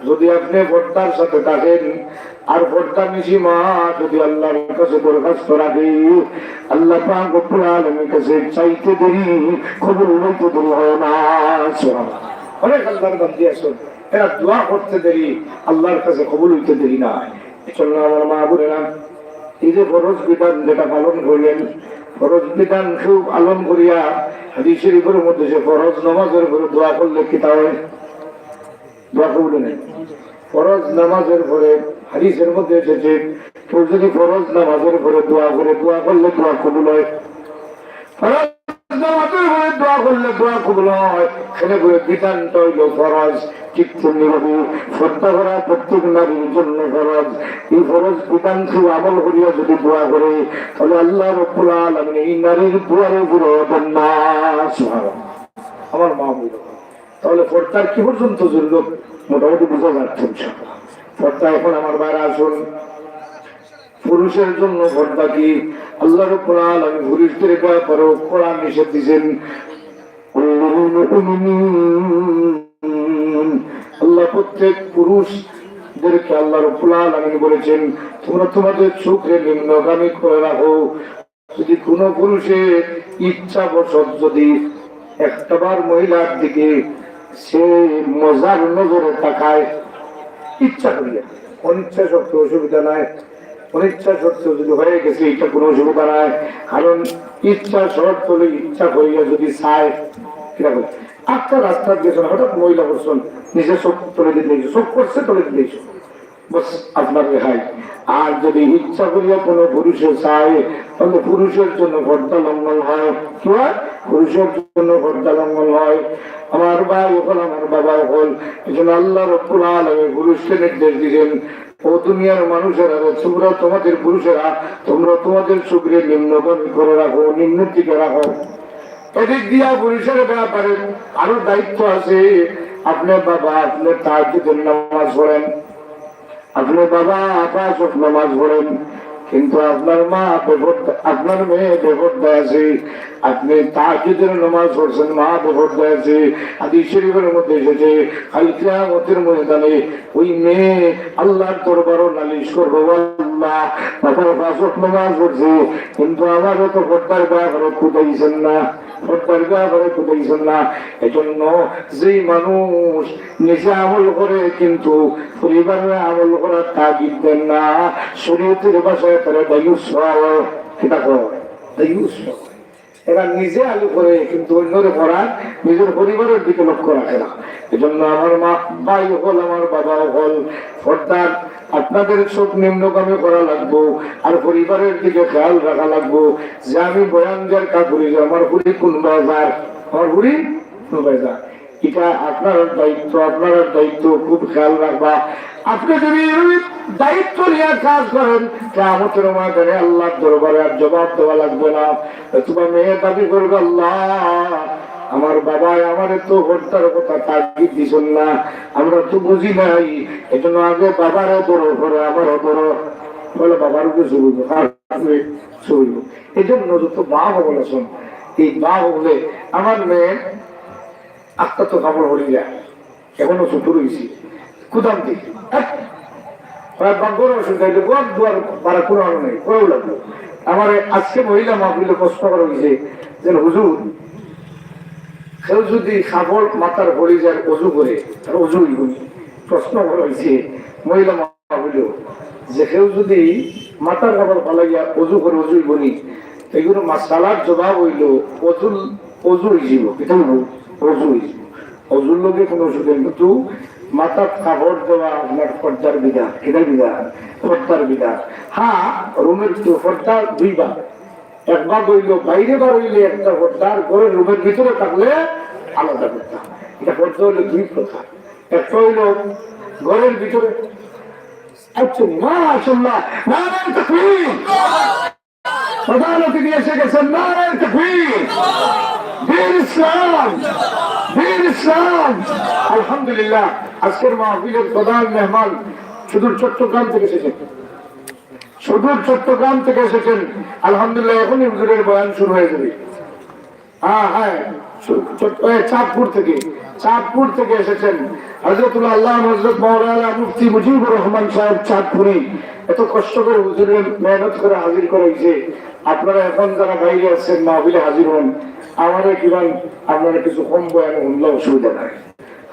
যুদি আপনে পর্দার সাথে থাকেন, আর পর্দানিশি মা যুদি আল্লাহর কাছে দরখাস্ত রাখে, আল্লাহ পাক রব্বুল আলামিনের কাছে চাইতে দেরি, কবুল অইতে দেরি হয় না। সুবহানাল্লাহ। অনেক আল্লাহর বান্দি আছইন, এরা দোয়া করতে দেরি, আল্লাহর কাছে কবুল অইতে দেরি না। এজন্য আমার মা বোনেরা, এই যে ফরজ বিধান যেটা পালন করলেন, ফরজ বিধান কেউ পালন করিয়া, হাদিস শরীফের মধ্যে যে ফরজ নামাজের উপরে দোয়া করলে কিতা হয়? দোয়া কবুল হয় না। ফরজ নামাজের পরে, হাদিসের মধ্যে এসেছে, কেউ যুদি ফরজ নামাজের পরে দোয়া করে, দোয়া করলে দোয়া কবুল হয়। ফরজ নামাজের পরে দোয়া করলে দোয়া কবুল হয়। এখানে বলে বিধানটা অইলো ফরজ, ঠিক তেমনি ভাবে পর্দা করা প্রত্যেক নারীর জন্য ফরজ। এই ফরজ বিধান কেউ আমল করিয়া যুদি দোয়া করে, তাইলে আল্লাহ রাব্বুল আলামিন এই নারীর দুয়ারে ঘুরে দেন না। সুবহানাল্লাহ। আমার মা বোন, তাইলে পর্দার কি পর্যন্ত জরুরত মোটামুটি বুঝা যাচ্ছে ইনশাআল্লাহ। পর্দা এখন আমার বাইরে আসুন, পুরুষের জন্য পর্দা কি? আল্লাহ রাব্বুল আলামিন পুরুষদের ব্যাপারেও কড়া নিষেধ দিয়েছেন। আল্লাহ প্রত্যেক পুরুষদেরকে আল্লাহ রাব্বুল আলামিন বলেছেন, "তোমরা তোমাদের চোখকে নিম্নগামী করে রাখো।" যদি কোনো পুরুষের ইচ্ছাবশত যদি একটাবার মহিলার দিকে সে মজার নজরে তাকায়, ইচ্ছা করিয়া, অনিচ্ছা সত্ত্বে অসুবিধা নাই, অনিচ্ছা সত্ত্বে যদি হয়ে গেছে, এটা কোনো অসুবিধা নাই। কারণ ইচ্ছা শর্ত হলে ইচ্ছা করিয়া যদি চায়, কিরকম একটা রাস্তার গেছেন, হঠাৎ মহিলা বলছেন, নিজে চোখ তুলে দিতে, চোখ করছে তুলে দিতে, বাস আপনার রেহাই। আর যদি ইচ্ছা করিয়া কোনো পুরুষে চায়, তাহলে পুরুষের জন্য পর্দা লঙ্ঘন হয়। কি হয়? পুরুষের জন্য পর্দা লঙ্ঘন হয়। আমার ভাই অকল, আমার বাবা অকল, এই জন্য আল্লাহ রাব্বুল আলামিন পুরুষকে নির্দেশ দিয়েছেন, "ও দুনিয়ার মানুষেরা, তোমরা তোমাদের পুরুষেরা, তোমরা তোমাদের চোখকে নিম্নগামী করে রাখো, নিম্নের দিকে রাখো।" এদিক দিয়া পুরুষের ব্যাপারে আরো দায়িত্ব আছে। আপনি বাবা, আপনি তাহাজ্জুদের নামাজ পড়েন, আপনি বাবা পাঁচ ওয়াক্ত নামাজ পড়েন, কিন্তু আপনার মা বেপর্দা, আপনার মেয়ে বেপর্দা আছে। আপনি তাহাজ্জুদের নামাজ পড়ছেন, মা বেপর্দা আছে। হাদিস শরীফের মধ্যে এসেছে, কাল কিয়ামতের ময়দানে ওই মেয়ে আল্লাহর দরবারও নালিশ করবে, "ও আল্লাহ, বাবা পাঁচ ওয়াক্ত নামাজ পড়ছে, কিন্তু আমারও তো পর্দার ব্যাপারে কুদাইছেন না, পর্দার ব্যাপারে কুদাইছেন না।" এজন্য যেই মানুষ নিজে আমল করে কিন্তু পরিবারের আমল করার তাগিদ দেন না, শরীয়তের ভাষায় তারা দায়ুস হয়। কিতা কয়? দায়ুস হয়। এরা নিজে আমল করে কিন্তু অন্যরে করার, নিজের পরিবারের দিকে লক্ষ্য রাখে না। এজন্য আমার মা, ভাই অকল, আমার বাবা অকল, পর্দার আপনাদের চোখ নিম্নগামী করা লাগবো, আর পরিবারের দিকে খেয়াল রাখা লাগবো যে আমি বয়ান দেওয়ার কাপড়ি যে আমার হুড়ি কোন বাজার, আমার হুড়ি এটা আপনার দায়িত্ব, আপনার দায়িত্ব, খুব খেয়াল রাখবা। আপনি যদি এভাবে দায়িত্ব নিয়ে কাজ করেন, কিয়ামতের ময়দানে আল্লাহর দরবারে আর জবাব দেওয়া লাগবে না। তোমার মেয়ে দাবি করবে, "আল্লাহ, আমার বাবায় আমারে তো পর্দার কথা তাগিদ দিছেন না, আমরা তো বুঝি নাই, এজন্য আগে বাবারে ধরো, পরে আমারে ধরো।" বলে, "বাবার উপরে শুরু, আর উপরে শুরু।" এই জন্য যত মা বাবা আছেন, এই মা বাবা বলে, "আমার মেয়ে আত্মা তো কাপড় হলি যায়, এখনো ছোট রয়েছি, কুদাম দিই।" হ্যাঁ? প্রায় বাঙ্গর অসুবিধা হইলে, ঘর দুয়ার ভাড়া কোনো আলো নেই, করেও লাগলো। আমার আজকে মহিলা মাহফিলে প্রশ্ন করা হয়েছে যে, "হুজুর, কেউ যদি কাপড় মাথার পড়ি যায়, অজু করে, আর অজু হইব নি?" প্রশ্ন করা হয়েছে মহিলা মাহফিলে যে, "কেউ যদি মাথার কাপড় ফালাইয়া অজু করে, অজু হইব নি?" এগুলো মাসালার জবাব হইল, অজু, অজু হয়ে যাব, এটা হইব, অজু হয়ে যাব। অজুর লগে কোনো অসুবিধা নেই, কিন্তু মাথার কাপড় দেওয়া আপনার পর্দার বিধান, কিতার বিধান? পর্দার বিধান। হ্যাঁ, রুমের তো পর্দা দুই ভাগ, এক ভাগ হইল বাইরে বার হইলে একটা পর্দা, আর ঘরের রুমের ভিতরে থাকলে আলাদা পর্দা। এটা পর্দা হইল দুই প্রকার, একটা হইল ঘরের ভিতরে। আচ্ছা, মাশাআল্লাহ, নারায়ে তাকবীর। প্রধান অতিথি এসে গেছেন, নারায়ে তাকবীর। বীর ইসলাম, বীর ইসলাম। আলহামদুলিল্লাহ, আজকের মাহফিলের প্রধান মেহমান সুদূর চট্টগ্রাম থেকে এসেছেন, সুদূর চট্টগ্রাম থেকে এসেছেন। আলহামদুলিল্লাহ, এখনই হুজুরের বয়ান শুরু হয়ে যাবে। হ্যাঁ, হ্যাঁ, চট-, এ, চাঁদপুর থেকে, চাঁদপুর থেকে এসেছেন হযরতুল আল্লামা হযরত মাওলানা মুফতি মুজিবুর রহমান সাহেব চাঁদপুরি। এত কষ্ট করে হুজুরের মেহনত করে হাজির করা হয়েছে। আপনারা এখন যারা বাইরে আছেন, মাহফিলে হাজির হন। আমারে কিমান আপনারা কিছু কম বয়ানে শুনলে অসুবিধা নাই,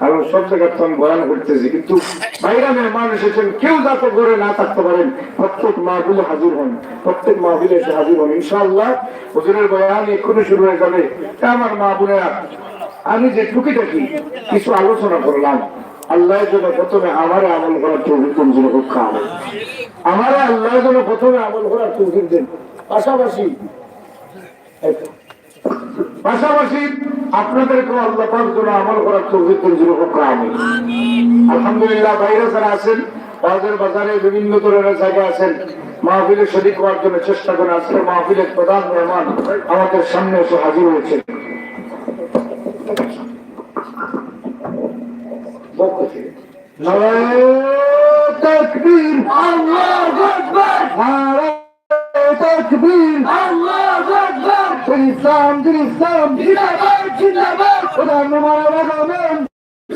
কারণ সব জায়গার তো আমি বয়ান করতেছি, কিন্তু বাইরে মেহমান এসেছেন, কেউ যাতে ঘরে না থাকতে পারেন, প্রত্যেক মাহফিলে হাজির হন, প্রত্যেক মাহফিলে এসে হাজির হন। ইনশাআল্লাহ হুজুরের বয়ান এক্ষুনি শুরু হয়ে যাবে। তা আমার মা বোনেরা, আমি যে টুকিটাকি কিছু আলোচনা করলাম, আল্লাহ যেন প্রথমে আমারে আমল করার তৌফিক দেন, জোরে হোক আমিন। আমারে আল্লাহ যেন প্রথমে আমল করার তৌফিক দেন, পাশাপাশি, পাশাপাশি আপনাদেরকেও আল্লাহ পাক যেন আমল করার তৌফিক দেন, জোরে হোক আমিন। আলহামদুলিল্লাহ, বাইরে যারা আছেন, বাজার বাজারে বিভিন্ন ধরনের জায়গা আছেন, মাহফিলে শরীক হওয়ার জন্য চেষ্টা করেন। আজকে মাহফিলের প্রধান মেহমান আমাদের সামনে এসে হাজির হয়েছেন। নারায়ে তাকবীর, আল্লাহু আকবার। নারায়ে তাকবীর, আল্লাহু আকবার। দিন ইসলাম, দিন ইসলাম, জিন্দাবাদ, জিন্দাবাদ। খোদা নুমার আগমন,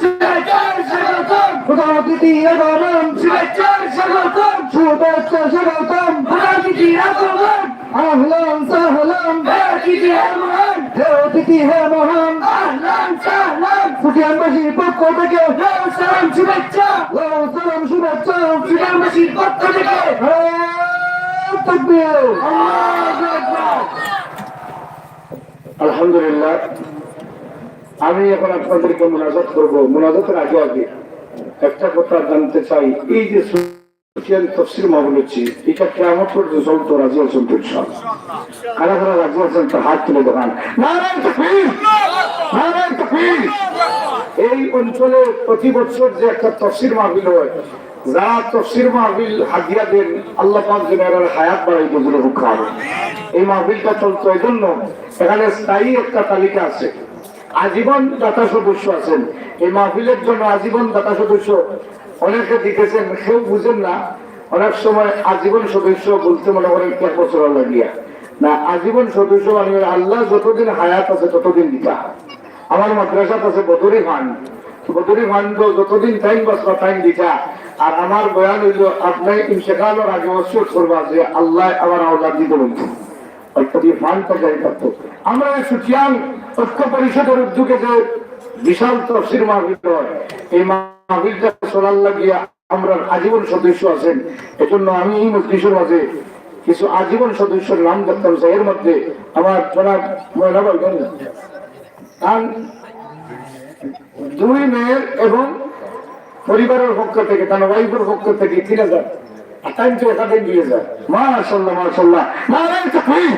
শুভেচ্ছা স্বাগতম। খোদা অতিথি আগমন, শুভেচ্ছা স্বাগতম। শুভেচ্ছা স্বাগতম। খোদা অতিথি আগমন। আহলান সাহলান। হে অতিথি হে মহান। হে অতিথি হে মহান। আহলান সাহলান। ফুটিয়ানবাসীর পক্ষ থেকে লাউ সালাম শুভেচ্ছা। লাউ সালাম শুভেচ্ছা। ফুটিয়ানবাসীর পক্ষ থেকে নারায়ে তাকবীর। আল্লাহু আকবার। আলহামদুলিল্লাহ, আমি এখন আপনাদেরকে মোনাজাত করব। মোনাজাতের আগে আগে একটা কথা জানতে চাই, এই যে সুফিয়ান তফসির মাহফিল হচ্ছে, এটা কিয়ামত পর্যন্ত চলতো, রাজি আছেন তো ইনশাআল্লাহ? কারা কারা রাজি আছেন, তার হাত তুলে দেখান। নারায়ে তাকবীর, নারায়ে তাকবীর। এই অঞ্চলে প্রতি বছর যে একটা তফসির মাহফিল হয়, যারা তফসির মাহফিল হাদিয়া দেন, আল্লাহ পাক যেন এরার হায়াত বাড়াই দেন, জোরে হোক আমিন। এই মাহফিলটা চলতো এই জন্য, এখানে স্থায়ী একটা তালিকা আছে, আজীবন দাতা সদস্য আছেন। এই মাহফিলের জন্য আজীবন দাতা সদস্য অনেকে দিতেছেন, কেউ বুঝেন না। অনেক সময় আজীবন সদস্য বলতে মনে করেন এক বছর লাগিয়া না, আজীবন সদস্য মানে আল্লাহ যতদিন হায়াত আছে ততদিন দিতা। আমার মাদ্রাসাত আছে বদরি ফান্ড, বদরি ফান্ড যতদিন টাইম বাঁচবা টাইম দিতা। আর আমার বয়ান হইল, আপনি ইন্তেকালর আগে ওসিয়ত করবা যে আল্লাহ আমার আওলাদ দিতে বলতো, অর্থাৎ এই ফান্ডটা জারি থাকতো। আমরা এই সুফিয়ান ঐক্য পরিষদের উদ্যোগে যে বিশাল তফসির মাহফিল হয়, এই মাহফিলটা চলার লাগিয়া আমরা আজীবন সদস্য আছেন। এজন্য আমি এই মজলিসের মাঝে কিছু আজীবন সদস্যর নাম দেখতাম চাই। এর মধ্যে আমার জনাব ময়না ভাই, তার দুই মেয়ের এবং পরিবারের পক্ষ থেকে, তার ওয়াইফের পক্ষ থেকে তিন হাজার, আর তাই তো এখানে দুই হাজার। মাশাআল্লাহ, মাশাআল্লাহ। নারায়ে তাকবীর,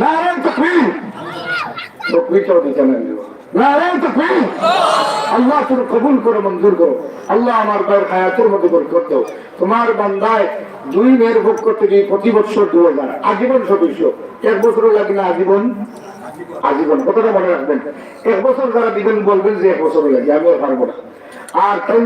নারায়ে তাকবীর। তাকবীরটাও দিতে না। নারায়ে তাকবীর। আল্লাহ, তুমি কবুল করো, মঞ্জুর করো। আল্লাহ, আমার ভাইর হায়াতের মধ্যে বরকত দাও। তোমার বান্দায় দুই মেয়ের পক্ষ থেকে প্রতি বছর দুই হাজার, আজীবন সদস্য। এক বছরও লাগে না, আজীবন, আজীবন। কথাটা মনে রাখবেন, এক বছর যারা দিবেন বলবেন যে এক বছরও লাগে, আমিও পারবো না। আর তাই